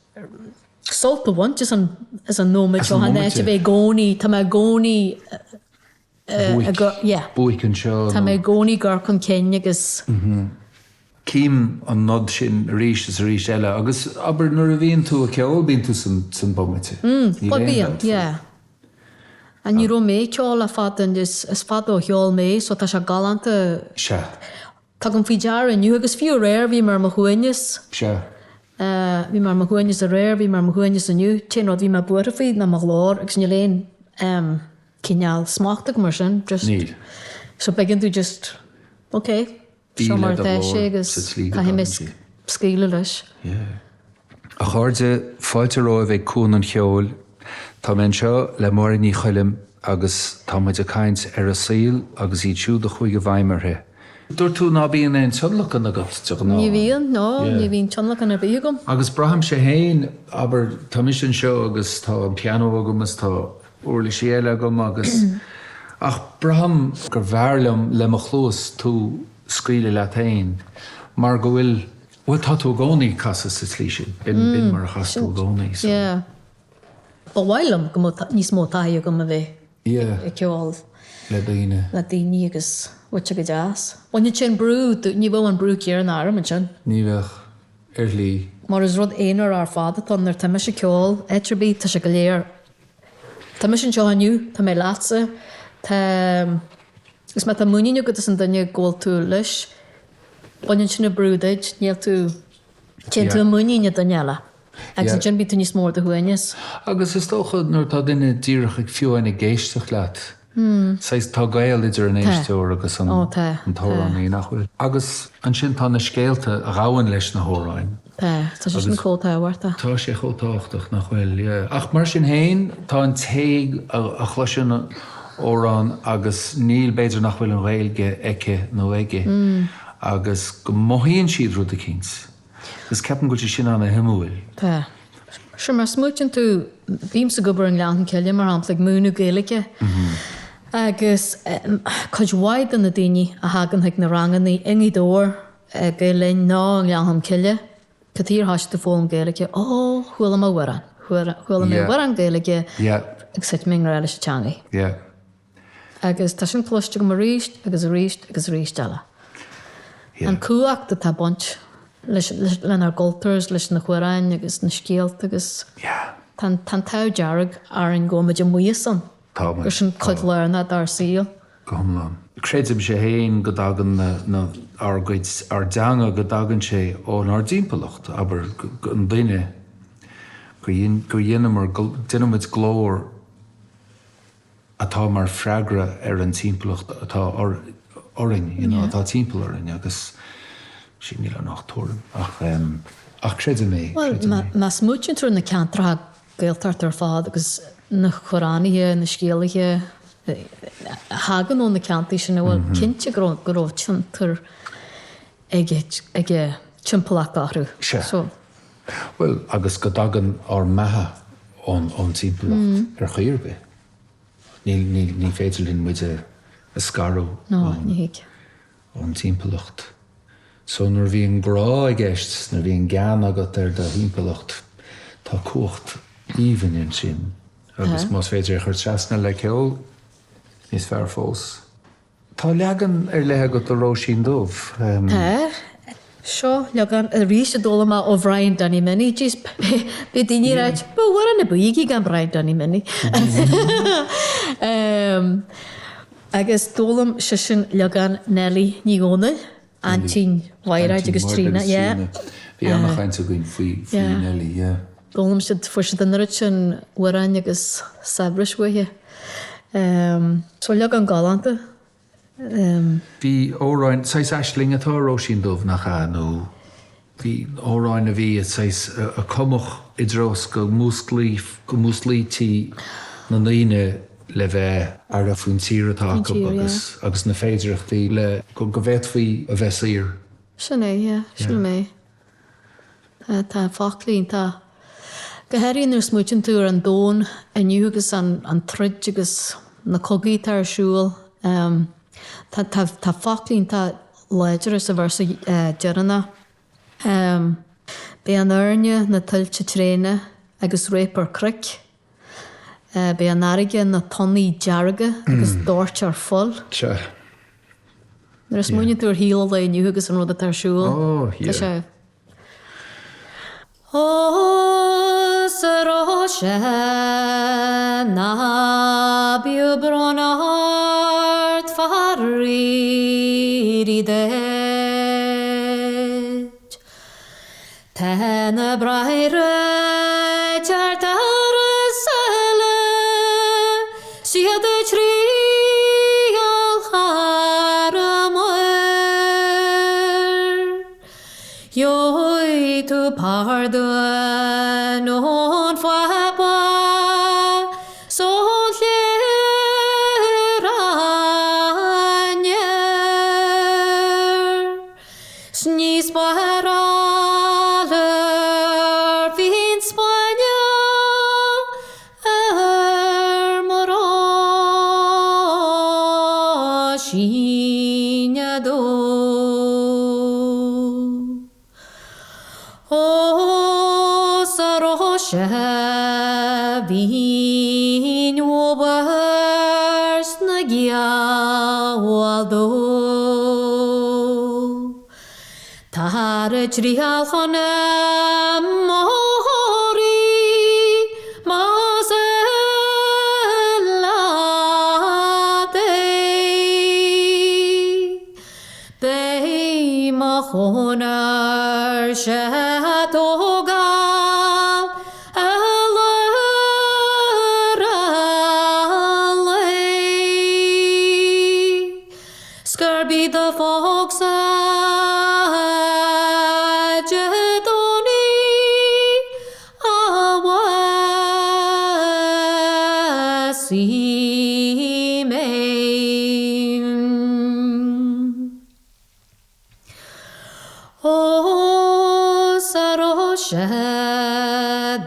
sult a bhaint as an as an nóiméad As seo an an móiméad, áit a bheith i gcónaí, tá mé i gcónaí Buaic. Yeah. Buaic anseo Tá nó. mé i gcónaí ag cur chun cinn agus. Cím an nod sin arís is arís eile agus abair nuair a bhíonn tú ag ceol bíonn tú san bomaite. Níl Bhuel aon bíonn, dabht faoi. yeah. And ní raibh mé ag ceol le fada and is is fada ó cheol mé so tá sé galánta. Sea. Tugaim faoi deara inniu agus fiú aréir bhí mé ar mo shuaimhneas. Sea. Bhí mé ar mo shuaimhneas aréir, bhí mé ar mo shuaimhneas inniu. T-aon rud a bhí mé buartha faoi ná mo ghlór agus níl aon cineál smacht agam air sin, just. Níl. So b'éigean domh just, ok, Bí seo le mar do atá sé ghlór agus sa tslí go caithfidh mé dtagann sí. scaoileadh leis. Yeah. A chairde, fáilte romhaibh ag Cuan an Cheoil. Tá mé anseo le Máire Ní Choilm agus tá muid ag caint ar a saol agus iad siúd a chuaigh i bhfeidhm uirthi. Dúirt tú ná bíonn aon tionlacan agat de ghnáth. Ní bhíonn, no, ní bhíonn tionlacan ar bith agam. Agus braithimse féin, abair, tá mise anseo agus tá an pianó agam is tá uirlisí eile agam agus, ach braithim gur bhfearr liom le mo chluas tú scaoileadh leat féin mar go bhfuil, bhuel tá tú i gcónaí ag casadh sa tslí sin, b'in, b'in mar a chas tú i gcónaí so. Yeah. Ba mhaith liom go mbeadh níos mó taithí agam a bheith. ag ceol. Le daoine. Le daoine agus bheadh sé go deas. Baineann sé an brú, ní bheadh an brú céanna orm ansin. Ní bheadh, ar shlí. Mar is rud aonair ar fad atá ann nuair atá mise ag ceol, áit ar bith, tá sé go léir. Tá mise anseo inniu, tá mé leatsa, tá, agus má tá muinín agat as an duine go bhfuil tú leis, baineann sin an brú duit, níl tú, téann tú i muinín an duine eile. Agus ansin bíonn tú níos mó ar do shuaimhneas. Agus is dócha nuair atá duine díreach ag fiú amháin ag éisteacht leat, saghas, tá gaol idir an éisteoir agus an t-amhránaí, nach bhfuil? Agus ansin tá na scéalta a ghabhann leis na hamhráin. Tá, tá sé sin chomh tábhachtach. Tá sé chomh tábhachtach, nach bhfuil? Yeah. Ach mar sin féin, tá an té a chloiseann amhrán agus níl, b'fhéidir nach bhfuil an Ghaeilge aici nó aige agus go mothaíonn siad rud eicínt. Agus ceapaim go bhfuil sé sin ana-shuimiúil. Tá. Sure, má smaoitíonn tú, bímse ag obair i nGleann Cholm Cille, mar shampla, ag múineadh Gaeilge agus cuid mhaith de na daoine a thagann chuig na ranganna i nGaoth Dobhair, Gael Linn nó i nGleann Cholm Cille, cad chuige ar thoisigh tú ag foghlaim Gaeilge? Ó, chuala mé amhrán. Chuala mé amhrán Gaeilge agus thit mé i ngrá leis an teangaidh. Agus tá sin cloiste agam arís agus arís agus arís eile. An cumhacht atá ag baint leis, lenár gcultúr is leis na hamhráin agus na scéalta agus tá an t-ádh dearg orainn go bhfuil muid amuigh as ann. Gur sin cuid lárnach dár saol. Go hiomlán. Creidimse féin go dtagann na, ár gcuid, ár dteanga, go dtagann sé ónár dtimpeallacht, abair, an duine, gur dheineamar, déanann muid glór atá mar freagra ar an timpeallacht atá orainn, you know, atá timpeall orainn agus sin, níl ann ach tuairim ach ach creidim é, Bhuel, creidim é. má smaoitíonn tú ar na ceantracha Gaeltachta ar fad agus na hamhránaithe, na scéalaithe a thagann ó na ceantair sin, bhuel, cinnte go raibh, go raibh tionchar ag ag an timpeallacht orthu. Sea. So. Bhuel, agus go dtagann ár mbeatha ón ón timpeallacht ar chaoi ar bith. Níl, níl, ní féidir linn muid a a scaradh No, ní thig. ón timpeallacht. So nuair a bhíonn grá i gceist, nuair a bhíonn gean agat ar do thimpeallacht, tá cumhacht aoibhinn ansin. Agus más féidir é a chur trasna le ceol, níos fearr fós. Tá leagan ar leith agat de Róisín Dubh. Tá. Seo leagan arís a d'fhoghlaim mé ó Bhrian Danny Minnie. Jeez, beidh daoine ag ráit, ba amhrán ar bith aige gan Brian Danny Minnie. Agus d'fhoghlaim seisean leagan Nellie Ní Dhomhnaill, aintín Mhaighreáid agus Tríona, yeah. Bhí ana-chaint againn faoi Nellie, yeah. D'fhoghlaim siad, fuair siad an oiread sin amhráin agus saibhris uaithi. So leagan galánta. Bhí amhráin, saghas aisling atá i Róisín Dubh, nach ea? Nó bhí amhráin a bhí saghas, a cumadh i dtreo is go músclaí, go músclaítí na ndaoine le bheith aireach faoin tír atá acu agus, agus na féidireachtaí le go bhféadfaí a bheith saor. Sin é, yeah, sílim é. Tá foclaí iontach. Go háirithe nuair a smaoitíonn tú ar an domhan inniu agus an troid agus na cogaí atá ar siúl. Tá foclaí iontach láidre sa véarsa deireanach. Beidh an fhoirne 'na tuilte tréana agus réabfar cnoic. Beidh an fharraige 'na tonnaí dearga agus doirtfear fuil. Nuair a smaoiníonn tú ar shaol an lae inniu agus an rud atá ar siúl, tá sé. Ó 's a Róise ná bíodh brón ort faraor duit. Tá na bráithre thart ar a sála, 's iad ag triall thar an muir. Gheobhaidh tú pardún ón Phápa 's ón chléir aniar. 'S ní spárálar fíon Spáinne ar mo Róisín Dubh. Ó 's a Róise bhinn mhór. Eol dó. Tar a dtriall chun na mbóithrí más oth leat é. Beidh mo chonair-se á tógáil i lár an lae. 'S gurb í do phógsa Dé Domhnaigh a bhásfaidh mé. Ó 's a Róise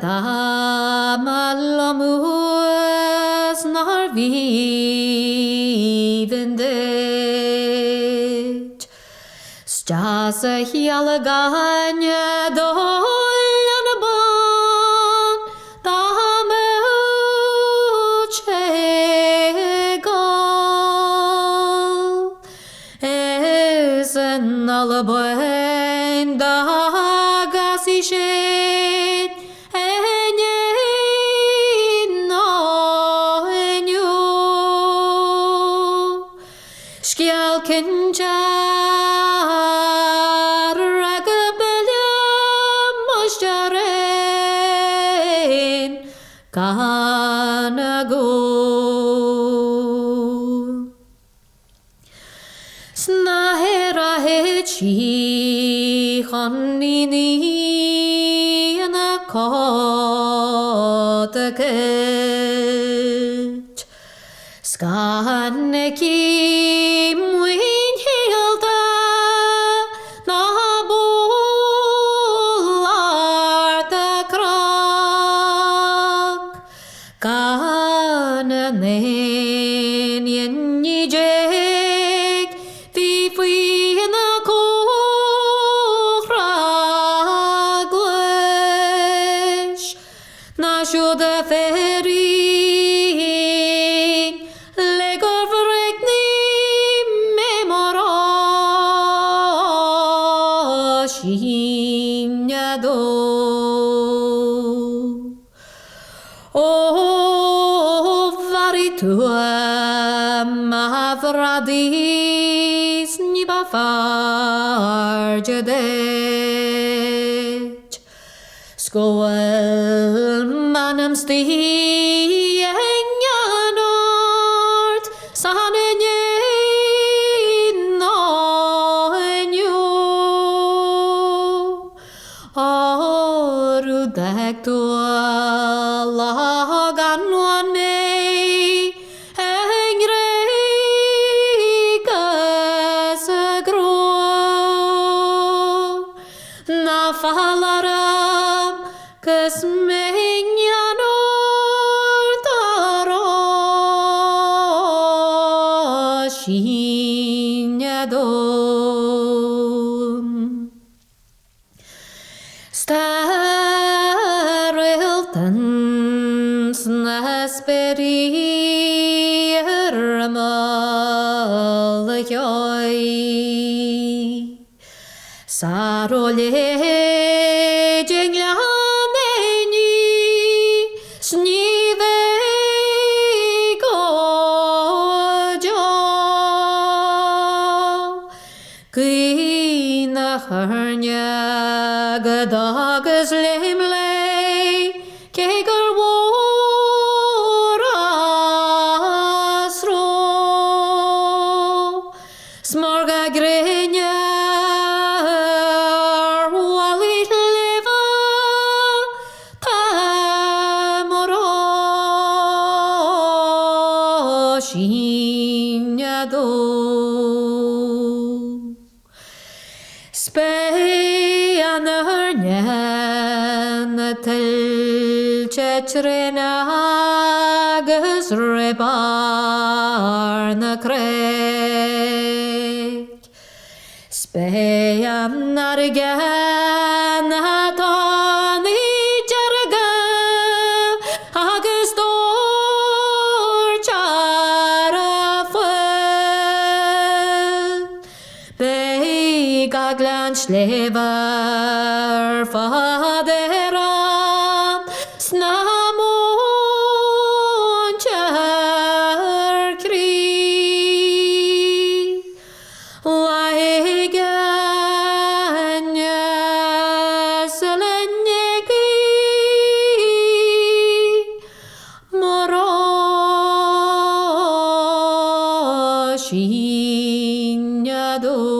dá mba liom uas nár bh'aoibhinn duit 'S deas a chealgainn d'oileán bán dá mbeadh sé ag gol. Is in Albain dá gcasfaí sinn inné nó inniu. Scéal cinnte ar go buile muiste réim gan agó. 'S na haeraid sí chun ní ina codladh cirt. 'S gan aici maoin shaolta ná ball ard a cnoc. Gan an aon ní bhí faoina comhfhreaglais ná siúd a féirín le gur bhréagnaigh mé mo Róisín dó. Ó mharaigh tú mo bhradaí 's ní ba fearrde duit 's go bhfuil m'anam 'stigh i ngan ort san inné nó inniu. Arú d'fhág tú lá gan uain mé i nGréig is i gcró. Ná fail orm 'gus mé i ngan ort a Róisín donn. 'S tá réalt ins na spéirí ar imeall a cheoigh. 'S ar ó leithéid i nGleann Fhinne 's ní bheidh go deo. Gaoth na coirne go dtagas léim léi cé gur mhór an stró 's margadh gréine ar mhalaí shléibhe tá mo Róisín dubh. 'S beidh an airne na tuilte tréana agus ré barr na creige. 'S beidh an fharraige na tonnaí dearga agus doirt ar a fuil. sléibhe ar fad ar an sna móinte ar crith. Laige aneas linn gaoth mo Róisín dubh.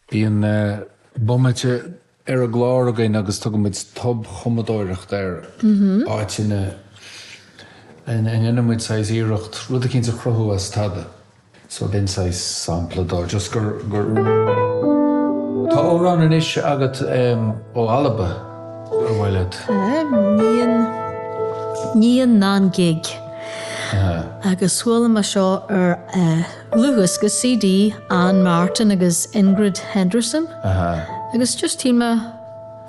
Bíonn bomaite ar an gclár againn agus tugaimid tobchumadóireacht air, áit ina ndéanaimid saghas iarracht rud eicínt a chruthú as tada. So b'in saghas sampla dó, just gur, gur. Tá amhrán anois agat ó Alba, ar mhaith leat? Nian, Nian nan Gig. Agus chuala mé seo ar dhlúthdhiosca, CD, Ann Martin agus Ingrid Henderson. Agus just shíl mé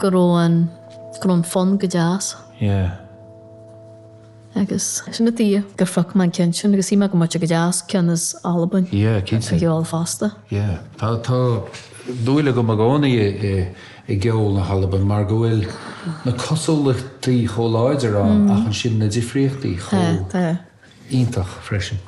go raibh an, go raibh an fonn go deas. Yeah. Agus sin an tuige gur phioc mé an ceann sin agus shíl mé go mbeadh sé go deas ceann as Albain Yeah, cinnte. a cheol fosta. Yeah. Tá, tá dúil agam i gcónaí i, i gceol na hAlban mar go bhfuil na cosúlachtaí chomh láidir ann ach ansin na difríochtaí chomh Tá, tá. iontach freisin.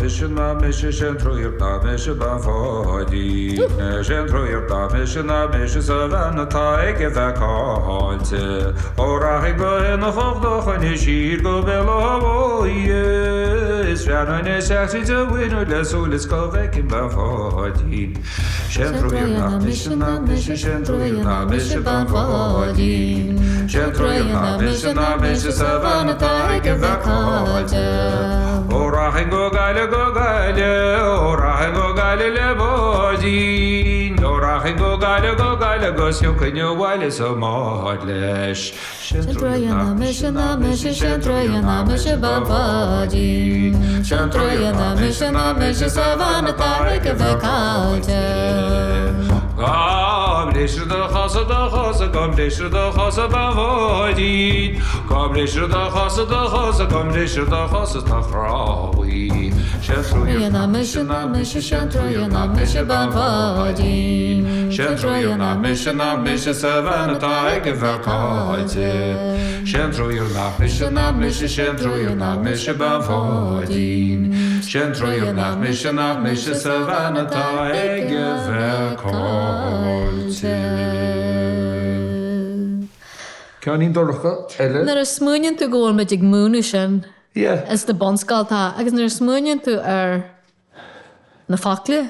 Mise ná mise sé an triúr ná mise bean Pháidín. Sé an triúr ná mise ná mise 's a bhean atá ag a bheith caillte. Ó rachainn go hAonach do choinne siar go Béal Átha Bhuí Is bhreathnóinn isteach tríd an bhfuinneog le súil is go bhfeicfinn bean Pháidín. Sé an triúr ná mise ná mise sé an triúr ná mise bean Pháidín. Sé an triúr ná mise ná mise 's a bhean atá ag a bheith caillte. Ó rachainn go Gaillimh go Gaillimh ó rachainn go Gaillimh le báidín Ó rachainn go Gaillimh go Gaillimh 'gus thiocfainn abhaile sa mbád leis. Sé an truaighe ná mise ná mise sé an truaighe ná mise bean Pháidín Sé an truaighe ná mise ná mise 's a bhean atá ag a bheith caillte. Gá mbrisfear do chosa do chosa gá mbrisfear do chosa bean Pháidín Gá mbrisfear do chosa do chosa gá mbrisfear do chosa tá crábhaidh Sé an truaighe ná mise ná mise sé an truaighe ná mise bean Pháidín Sé an truaighe ná mise ná mise 's a bhean atá ag a bheith caillte Sé an truaighe ná mise ná mise sé an truaighe ná mise bean Pháidín Sé an truaighe ná mise ná mise 's a bhean atá ag a bheith caillte. Ceainnín dorcha eile. Nuair a smaoiníonn tú go bhfuil muid ag múineadh sin Yeah. ins na bunscoltacha agus nuair a smaoiníonn tú ar na focla,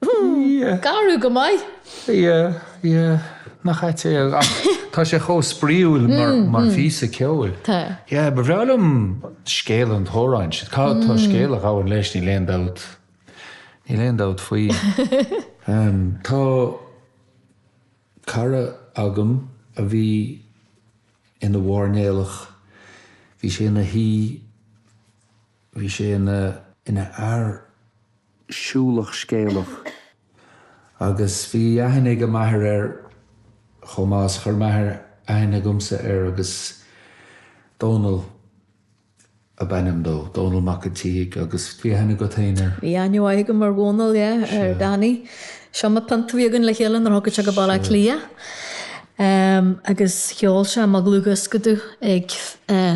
Yeah. garbh go maith. Yeah, yeah. Nach ait é ach tá sé chomh spraíúil mar phíosa ceoil. Tá. Yeah, ba bhreá liom scéal an t-amhráin sin. Tá scéal a ghabhann leis, níl aon dabht. Níl aon dabht faoi. Tá cara agam a bhí ina mhairnéalach, bhí sé ina shuí, bhí sé ina ina fhear siúlach scéalach agus bhí aithne ag m'athair air chomh maith is chuir m'athair aithne agamsa air agus Dónall ab ainm dó, Dónall Mac an tSíthigh agus bhí aithne agat féin air? Bhí aithne mhaith agam ar Dhónall, yeah, ar Danny. Is iomaí pionta a bhí againn le chéile nuair a thiocfadh sé go Baile Átha Cliath. Agus cheol sé mo dhlúthdhiosca domh ag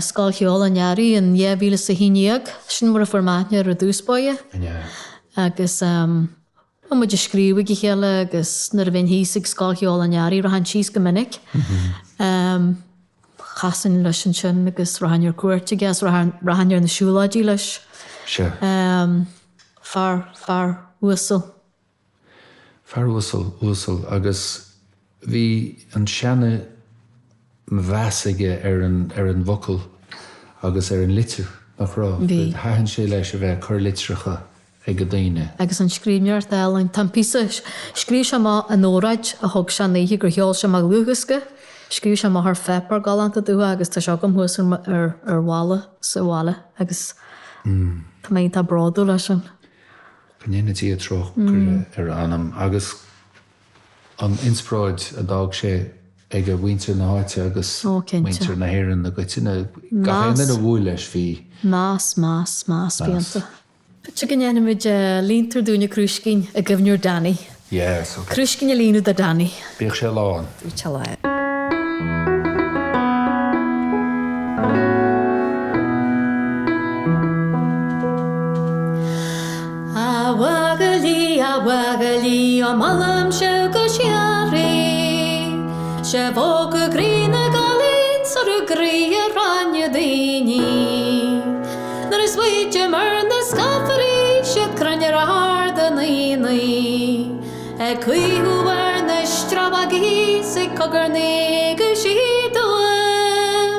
Scoil Cheoil an Earraigh in 2011. Sin mar a fuair mé aithne air i dtús báire. Agus bhí muid ag scríobh ag a chéile agus nuair a bhínn thíos ag Scoil Cheoil an Earraigh, rachainn síos go minic. Chasainn leis ansin agus rachainn ar cuairt aige is rachainn ar na siúlóidí leis. Fear, fear uasal. Fear uasal, uasal agus bhí an seana mheas aige ar an, ar an bhfocal agus ar an litir, nach raibh? Bhí. Thaitin sé leis a bheith ag cur litreacha ag daoine. Agus an scríbhneoireacht álainn. Tá an píosa, scríobh sé amach an óráid a thug sé an oíche gur sheol sé mo dhlúthdhiosca, scríobh sé amach ar pháipéar galánta domh agus tá sé agam thuas ar, ar, ar bhalla sa bhaile agus tá mé iontach bródúil as sin. Go ndéana Dia trócaire ar a anam agus an inspioráid a d'fhág sé ag muintir na háite agus muintir na hÉireann i gcoitinne. Gach aon duine a bhuail leis bhí. Meas, meas, meas iontu. B'fhéidir go ndéanfaimid Líontar Dúinne Crúiscín i gcuimhne ar Danny. Yes, ok. Crúiscín a líonadh do Danny. Bíodh sé lán. Bíodh sé lán. A bhuachaillí, a bhuachaillí, ó molaim sibh go síoraí, Sibh ó go croí na gcailín 's bhur gcroí ar fháinne daoine. Nuair a smaoitím ar na scafairí 's iad cruinn ar Ard an Aonaigh, Ag caothú ar na sreabhagaí 's ag cogarnaigh go síodúil,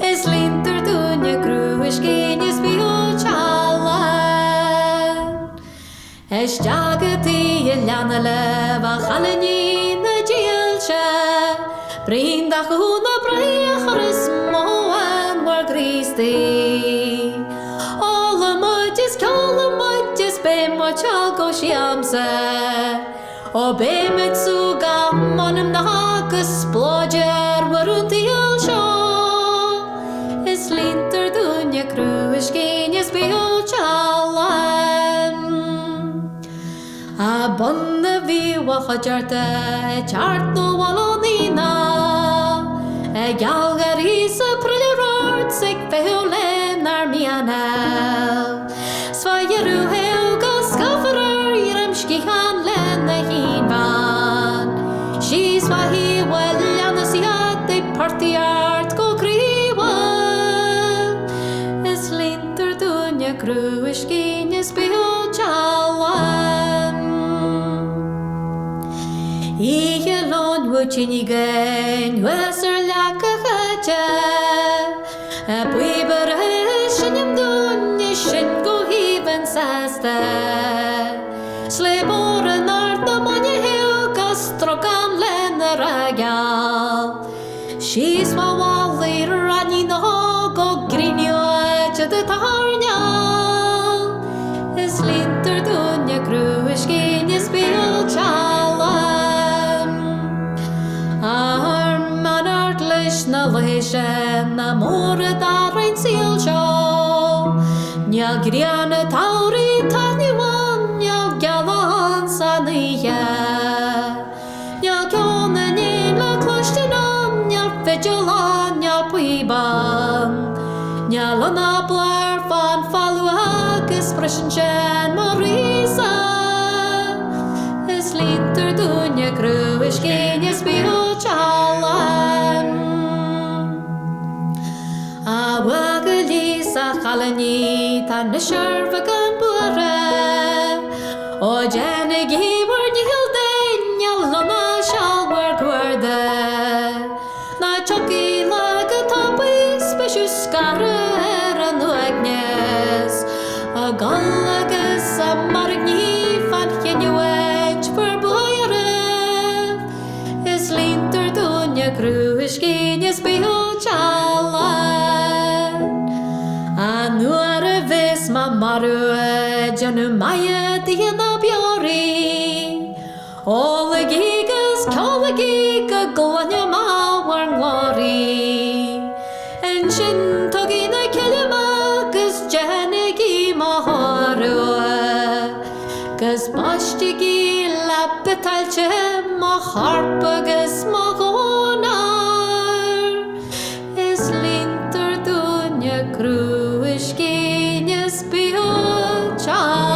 Is líontar dúinne crúiscín is bíodh teallán. Isteach i dtigh an leanna libh a chailíní na dílse, Braon de chú na braiche a chuireas mothú bhur gcroí istigh. Ólfaidh muid is ceolfaidh muid is beidh muid seal go siamsa. Ó beidh muid sú gach m'anam ná go spleoid ar bhur an tsaol seo. Is líontar dúinne crúiscín is bíodh teallán. A bun a bhíodh a chuideachta ag teacht nó bhail ón aonach, Ag gealgháirí 's ag prilleadh ort 's ag feitheamh lenár mianach. 'S fá dheireadh thiar go scaifear ar dhroim sciatháin lena chinn bhán. Síos fá thaobh an leanna 's iad ag portaíocht go croímhar. Is líontar dúinne crúiscín is bíodh teallán. Oíche Luain bhíodh tine againn thuas ar leac a' chaite. A bpíobaire ag seinm dúinn is sinn go haoibhinn sásta. 'S le borradh Ard na Maine thiar go strugán lena rageal. Síos fá mhalaí raithní nó go gcruinneoidh siad an t-airneál. Is líontar dúinne crúiscín is bíodh teallán. Ár mbeannacht leis na laethe sin nach mór a d'athraigh an saol seo. Níl grian an tsamhraidh taitneamh ann, níl gealach ann san oíche. Níl ceol na n-éan le cloistin ann, níl fidil ann, níl píob ann. Níl an bláth ar fán folamh agus briseann sé mo chroí-sa. Is líontar dúinne crúiscín is bíodh teallán. A bhuachaillí 's a chailíní tá anois ar bheagán buartha. Ó déanaigí bhur ndícheall duine lona seal bhur gcuarda. Ólaigí 'gus ceolaigí go gcluine mé bhur nglórthaí. Ansin tógaigí na cille mé 'gus déanaigí mo thórramh. 'Gus baistigí le biotáilte mo chorp agus mo dhónár. Is líontar dúinne crúiscín is bíodh ann.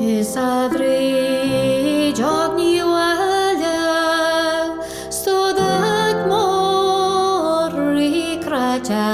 Is a bhrídeog ní bhaile stodach mór rí cráite.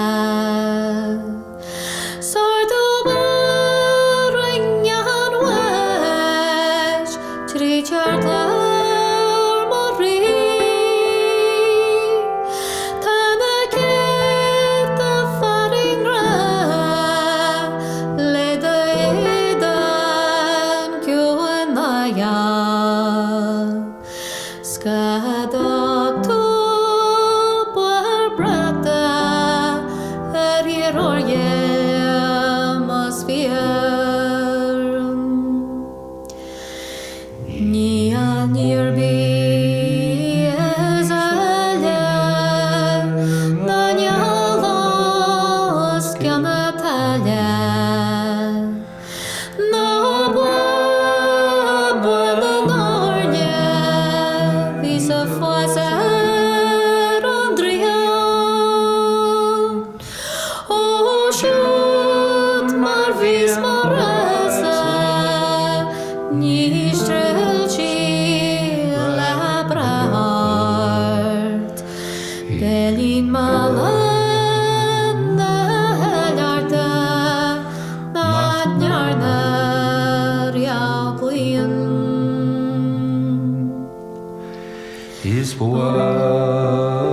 Is buachaillín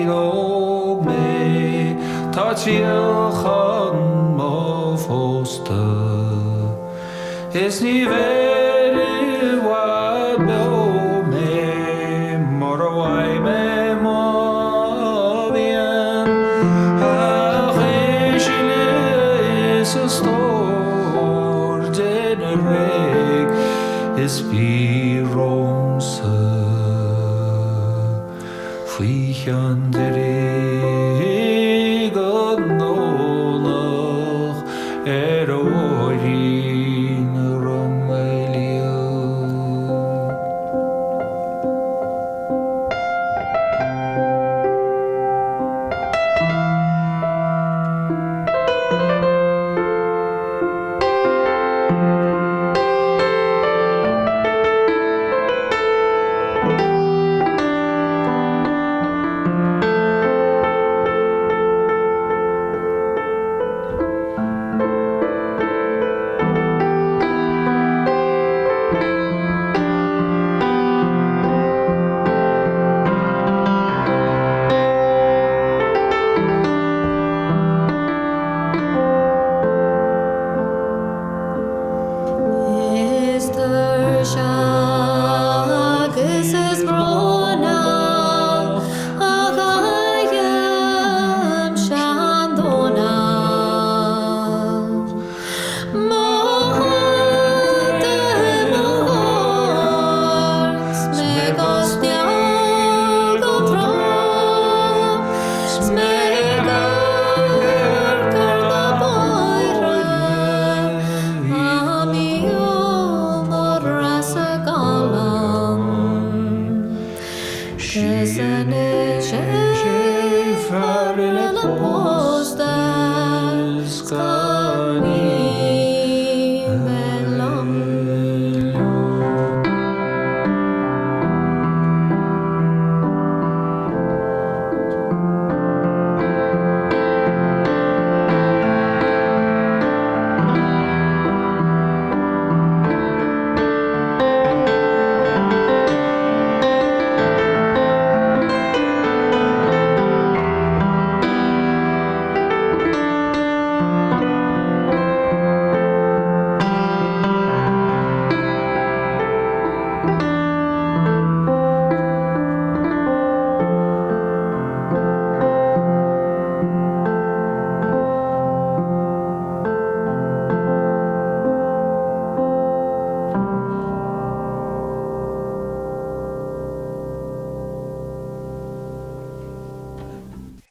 óg mé tá triall chun mo phósta Is ní bheidh i bhfad beo mé mura bhfaighidh mé mo mhian Ach a Shíle is a stór déan réidh is bí romhamsa faoi cheann deiridh an Domhnach ar a bhóithrín ronna liath. Tá ní bheidh liom.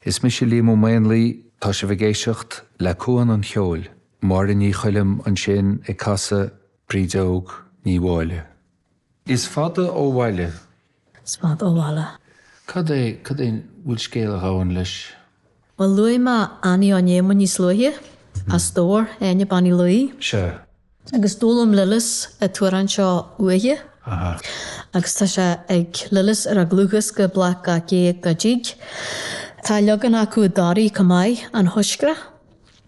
Is mise Liam Ó Maonlaí, tá sibh ag éisteacht le Cuan an Cheoil, Máire Ní Choilm ansin ag casadh Bríd Óg Ní Mháille. Is fada ó bhaile. Is fada ó bhaile. Cad é, cad é, bhfuil scéal a ghabhann leis? Bhuel, luaigh mé Annie Ó Néamoinn níos luaithe, as Dobhar, Áine Bean Uí Laoi. Sea. Agus d'fhoghlaim Lillis an t-amhrán seo uaithi. Aha. Agus tá sé ag Lillis ar a dhlúthdhiosca Bláth Gach Géag dá dTigh. Tá leagan acu i dToraí chomh maith, An Choiscreach.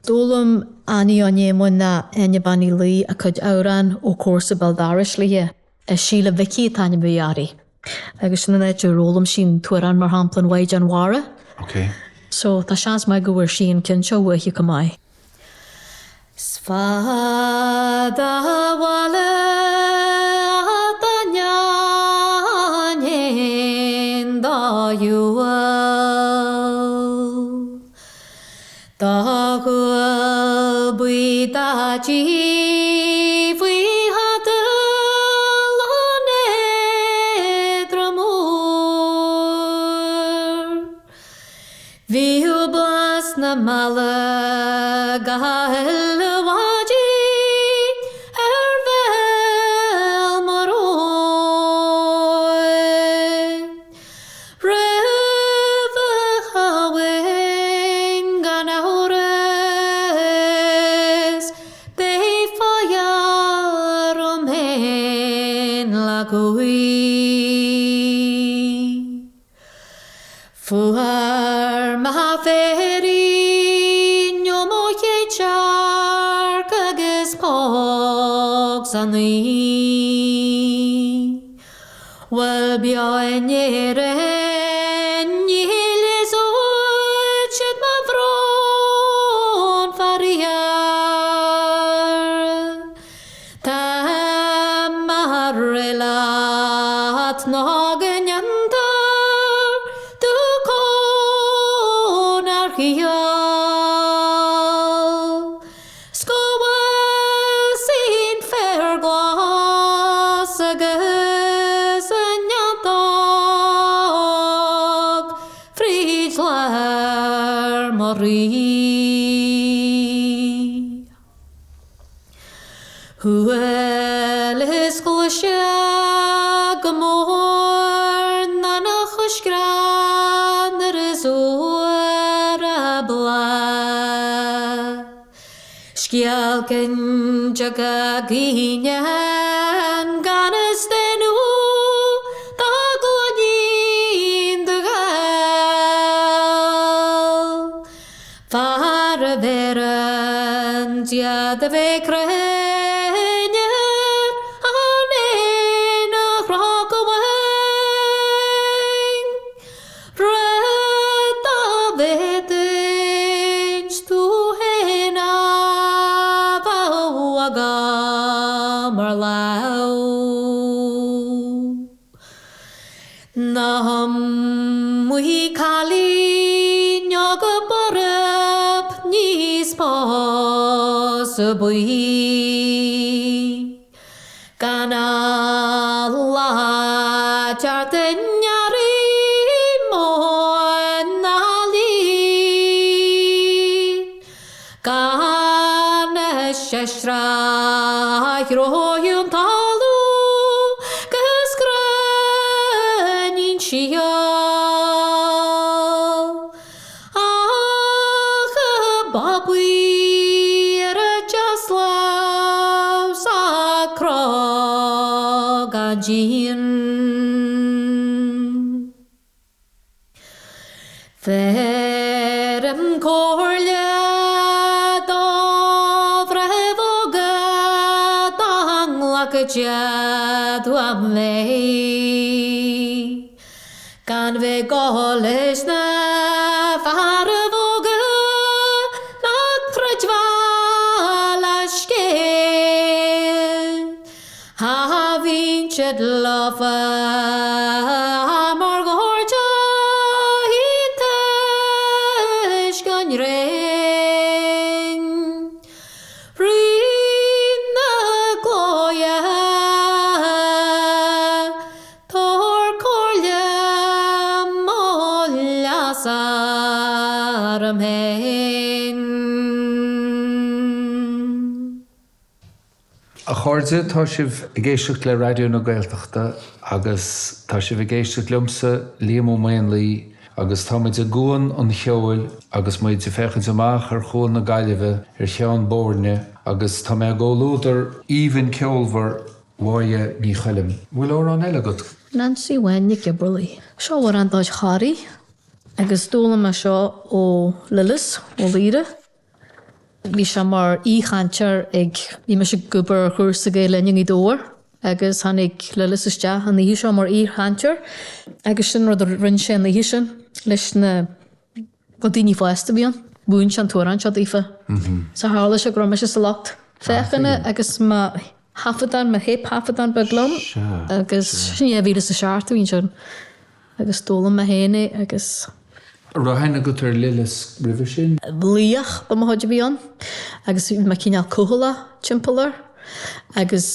D'fhoghlaim Annie Ó Néamoinn nó Áine Bean Uí Laoi a cuid amhrán ó chomharsa béal dorais léi. Síle Mhicí an t-ainm a bhí uirthi. Agus sin an áit ar fhoghlaim sí an t-amhrán, mar shampla, An Mhaighdean Mhara. Ok. So tá seans maith go bhfuair sí an ceann seo uaithi chomh maith. 'S fada ó bhaile dá ndeachainn fhéin dá dhiabhal. Dá ghual buí Daidí faoi shadal an éadrom úr. Bhíodh blas na meala gach uile mhaidin ar bhéal mo róin. Roimh a shamhain gan amhras beidh fá dhear dom fhéin lá cuí. Fuair mé féirín ó mo chéad searc agus póg san oíche. Bhuel beo in Éirinn ní leigheasóidh siad mo bhrón faraor. Tá mé réidh leat nó go ndéantar tú cónair chiall. 'S go bhfuil sin féar glas agus an neantóg fríd lár mo rí. Bhuel is glaise go mór ná na choiscreach nuair is úr a bláth. Scéal cinnte go gcaoineann gan a staonadh dá gcluinín do ghael. Fear a bheireann Dia do bheith cruinn ar an aonach go bhfuil. Rud dá bhféadfainn tú fhéin a bheadh agam ar lámh. Na hiomaí cailín óg borb níos pósadh buí. Gan a lá ceart i ndearaí mór ná líon, gan a seisear rófhiúntálú go scrainín síol. Ach a babaí. an díon. Bheirim comhairle do bhreithimh óga dá nglacfadh siad uaim é. Gan bheith ag gabháil leis na fearaibh óga nach gcreidfeá a scéal. A bhíonn siad lofa mar dhoirte iontais an ghréin. Rí na gclaidhe. Tabhair comhairle mo leasa orm féin. A chairde, tá sibh ag éisteacht le Raidió na Gaeltachta agus tá sibh ag éisteacht liomsa, Liam Ó Maonlaí, agus tá muid i gCuan an Cheoil agus muid ag féachaint amach ar Chuan na Gaillimhe ar Cheann Boirne agus tá mé i gcomhluadar aoibhinn ceolmhar Mháire Ní Choilm. Bhfuil amhrán eile agat? Nancy Bháin Nic Giobarlaí. Seo amhrán de chuid Thoraí agus d'fhoghlaim mé seo ó Lillis Ó Laoire. Bhí sé mar aoichainteoir ag, bhí mise ag obair ar chúrsa Gael Linn i nGaoth Dobhair agus tháinig Lillis isteach an oíche seo mar aoichainteoir agus sin rud a rinne sé an oíche sin leis na, bhuel daoine fásta a bhí ann, mhúin sé an t-amhrán seo daofa. So tharla sé go raibh mise sa lucht féachana agus mo thaifeadán, mo théipthaifeadán beag liom agus sin 2007 a bhí ansin. Agus d'fhoghlaim mé féin é agus. An raibh aithne agat ar Lillis roimhe sin? Laoch de mo chuid a bhí ann agus bhí mé cineál cúthaileach timpeall air agus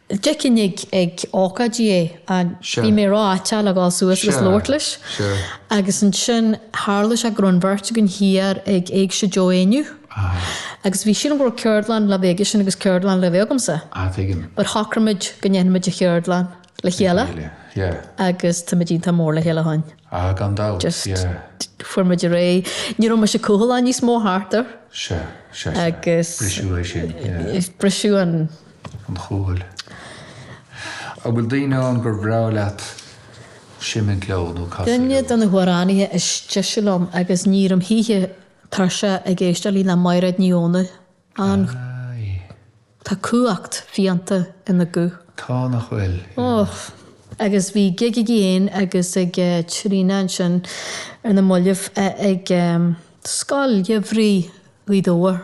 d'fheicfinn ag ag ócáidí é ach bhí mé ró-fhaiteach le dhul suas agus labhairt leis. Agus ansin tharla sé go raibh an bheirt againn thiar ag Éigse Joe Éinniú agus bhí sílim go raibh ceardlann le bheith aigesean agus ceardlann le bheith agamsa. But shocraigh muid go ndéanfaimid an cheardlann. le chéile agus táimid iontach mór le chéile ó shin. Ah, gan dabht, Just yeah. fuair muid ar aghaidh. Ní raibh mise cúthaileach níos mó thart air. Sea, sea, sea. Agus. Briseadh é sin, yeah. Briseadh an. An chúthail. An bhfuil daoine ann gur bhreá leat seimint leo nó casadh leo? Duine de na hamhránaithe is deise liom agus ní éirím choíche tuirseach ag éisteacht léi ná Mairéad Ní Dhomhnaill. An. Aye. Tá cumhacht fiánta ina guth. Tá, nach bhfuil? Oh. Agus bhí gig aici fhéin agus ag Tríona ansin ar na mallaibh ag Scoil Gheimhridh Ghaoth Dobhair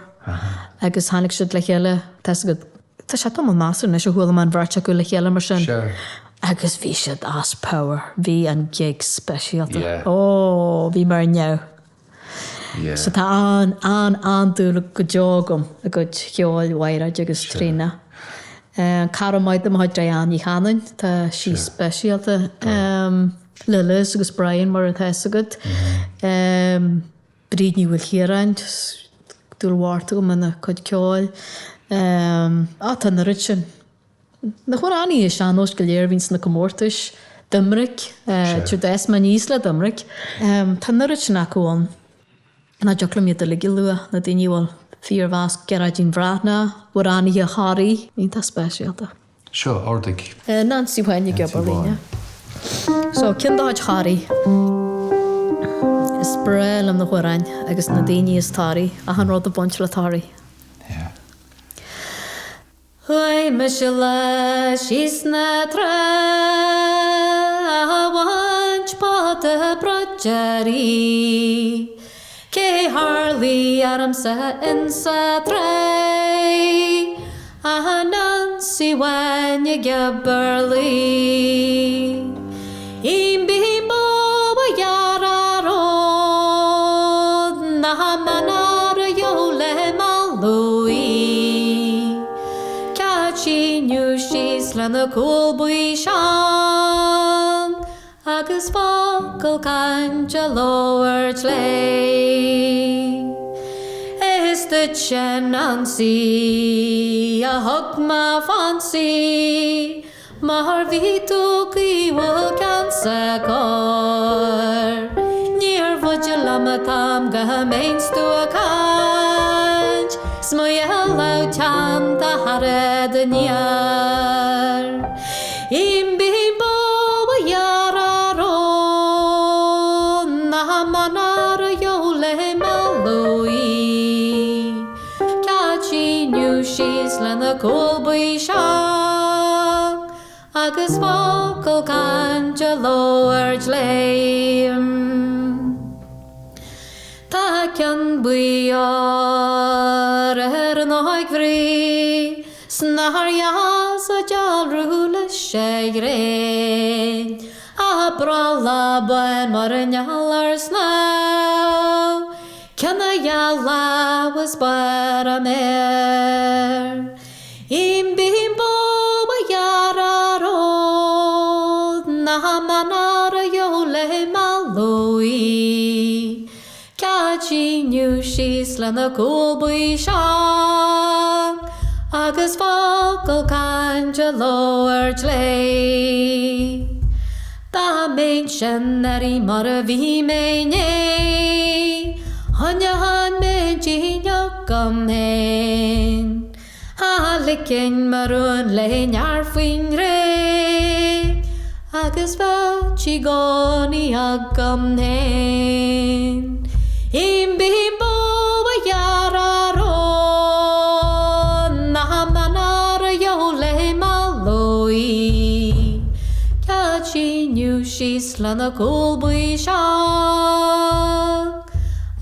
agus tháinig siad le chéile, tá 'fhios agat, tá sé tamall measartha anois ó chuala mé an bheirt acu le chéile mar sin. Agus bhí siad as pabhar, bhí an gig speisialta. Oh, bhí mé ar neamh. So tá an, an, an-dúil go deo agam i gcuid cheoil Mhairéid agus Tríona. Cara maith de mo chuid Diane Ní Chanainn, tá sí speisialta. Lillis agus Brian mar atá 'fhios agat. Bríd Ní Mhaoilchiaráin, dúil mhór agam ina cuid ceoil. Á, tá an oiread sin. Na hamhránaithe sean-nóis go léir a bhíonn sna comórtais, Doiminic, d'fhás mé aníos le Doiminic. Tá an oiread sin acu ann nach dtiocfadh liom iad uilig a lua, na daoine a bhfuil fíormheas, Gearóidín Bhreathnach, amhránaithe Thoraí, iontach speisialta. Seo, ardaigh. Nancy Bháin Nic Giobarlaí. So, ceann de chuid Thoraí. Is breá liom na hamhráin agus na daoine as Toraigh, achan rud ag baint le Toraigh. Yeah. Chuaigh mise lá síos na trá a bhaint pota bróidneoirí. Cé tharlaigh ormsa insa tráigh ach Nancy Bhán Nic Giobarlaí. I mbímbo a ghearradh ród nach manar a gheobhadh le mallú í. Cead síneadh síos lena cúl buí seang agus focal cainte labhairt léi. Is duitse Nancy a thug mé fansaí. Mar bhí tú caoithiúil ceansa cóir. Níor bhfaide liom an t-am go mbeinn 's tú ag caint 's mo dhealbh teannta thar aniar. I mbí. síos lena cúl buí seang agus focal cainte a labhairt léi. Tá ceann buí óir ar an óig-bhrí 's nár dheas a dealramh leis an ghréin. A brolla bán mar an eala ar snámh, Ceann a ghealach is barr a méar. I mbimbo a ghearradh ród na mban a gheobhadh le mealladh í. Cead síneadh síos lena cúl buí seang agus focal cainte a labhairt léi. Dá mbeinnse uirthi mar a bhí mé inné, choinneoinn m'intinn agam fhéin. Cha ligfinn mo rún léi neart faoin ngréin agus bheadh sí i gcónaí agam fhéin. I mbimbo a ghearradh rón na mban a gheobhadh le mealladh í. Cead síneadh síos lena cúl buí seang.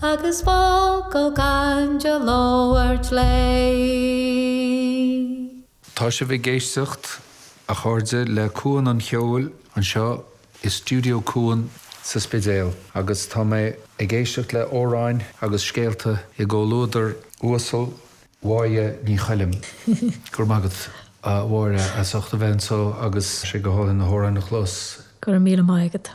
Agus focal cainte a labhairt léi. Tá sibh ag éisteacht, a chairde, le Cuan an Cheoil anseo i Stiúideo Cuan sa Spidéal agus tá mé ag éisteacht le amhráin agus scéalta i gcomhluadar uasal Mháire Ní Choilm. Go raibh maith agat, a Mháire, as ucht a bheith anseo agus sé go hálainn na hamhráin a chlos. Go raibh míle maith agat.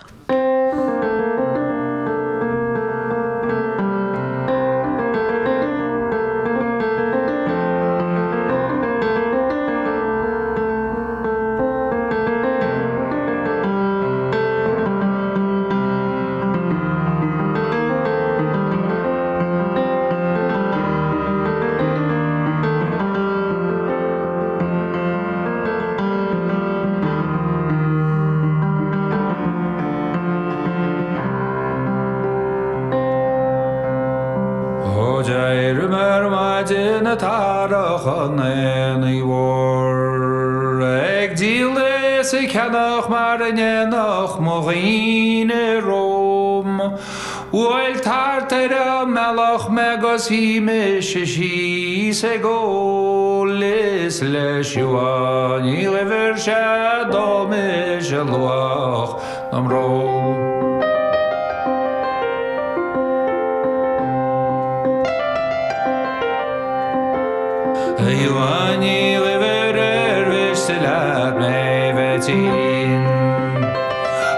Ó d'éirigh mé ar maidin ag tarrac an aonaigh mhóir, ag díol is ag ceannach mar a ndéanadh mo dhaoine romham. Bhuail tart ar an mbealach mé 'gus shuigh mise síos ag ól is le Siuán Ní Dhuibhir sea d'ól mise luach na mbrón. A Shiuán Ní Dhuibhir ar mhiste leat mé bheith tinn?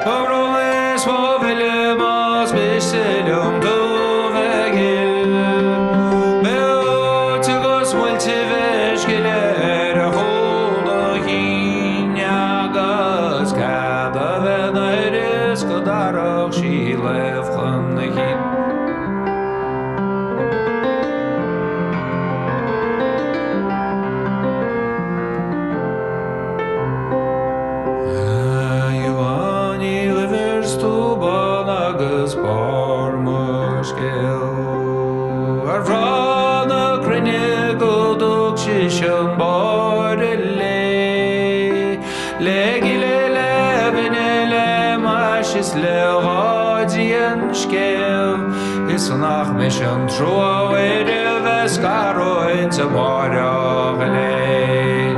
Mo bhrón is mo mhilleadh más miste liom tú bheith gil. Beoite 'gus muilte bheith scile ar a chúl do chinn agus cead a bheith 'na huireas go dtarrach sí lámh chun a chinn. A Shiuán Ní Dhuibhir 's tú bun agus barr mo scéil. Ar bhreá na cruinne go dtug sise an báire léi, le gile le binne le mais is le gáidí an scéal, is nach mise an trua a bheith scarúint amárach léi.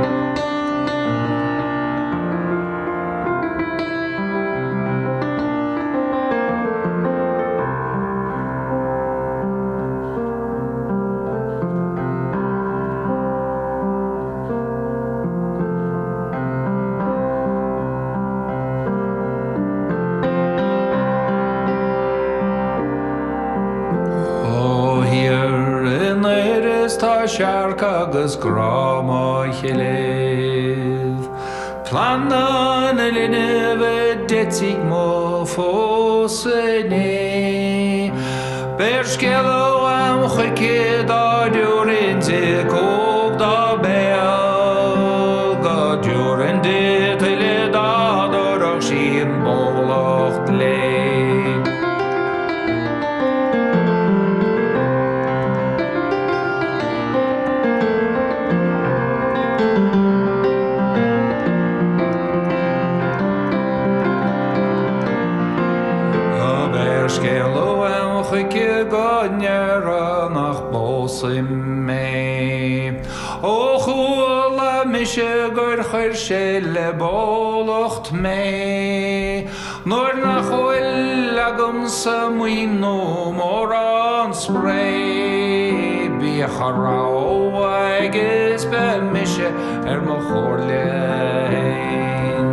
Ó thiar in Iorras tá searc agus grá mo chléibh. Planda na linbh a d'eitigh mo phósadh inné. Beir scéala uaim chuici dá dtabharfainn di cóg dá béal, go dtabharfainn di tuilleadh dá dtabharfadh sí an bólacht léi. mé. Ó chuala mise gur chuir sé le bólacht mé, Nuair nach bhfuil agamsa maoin nó mórán spré, Bíodh a rogha aige is beidh mise ar mo chomhairle fhéin.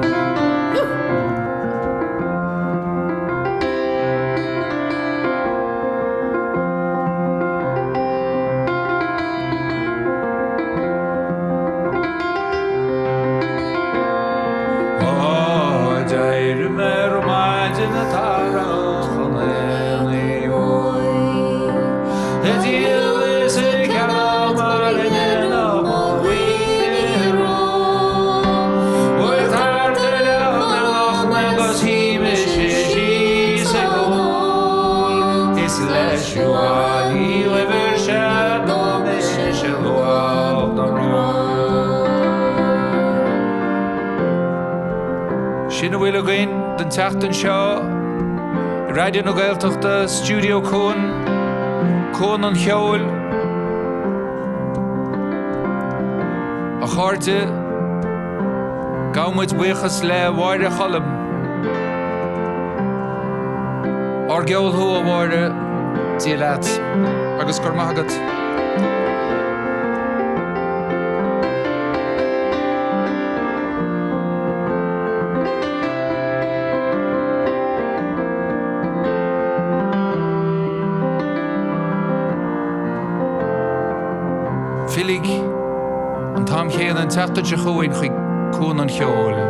Á, d'éirigh mé ar maidin ag tarraingt chun aonaigh uaidh, ag díol is ag ceannach mar a ndéanadh mo dhaoine romham. Bhuail tart ar an mbealach mé 'gus shuigh mise síos ag ól, is le Siubhán Ní Dhuibhir sea do mise luach na mbrón. Sin a bhfuil againn don tseachtain seo i Raidió na Gaeltachta, Stiúideo Cuan, Cuan an Cheoil. A chairde, gabhaimid buíochas le Máire Choilm. Ár gceol thú, a Mháire, Dia leat agus go raibh maith agat. Filligí an t-am chéanna an tseachtain seo chugainn chuig Cuan an Cheoil.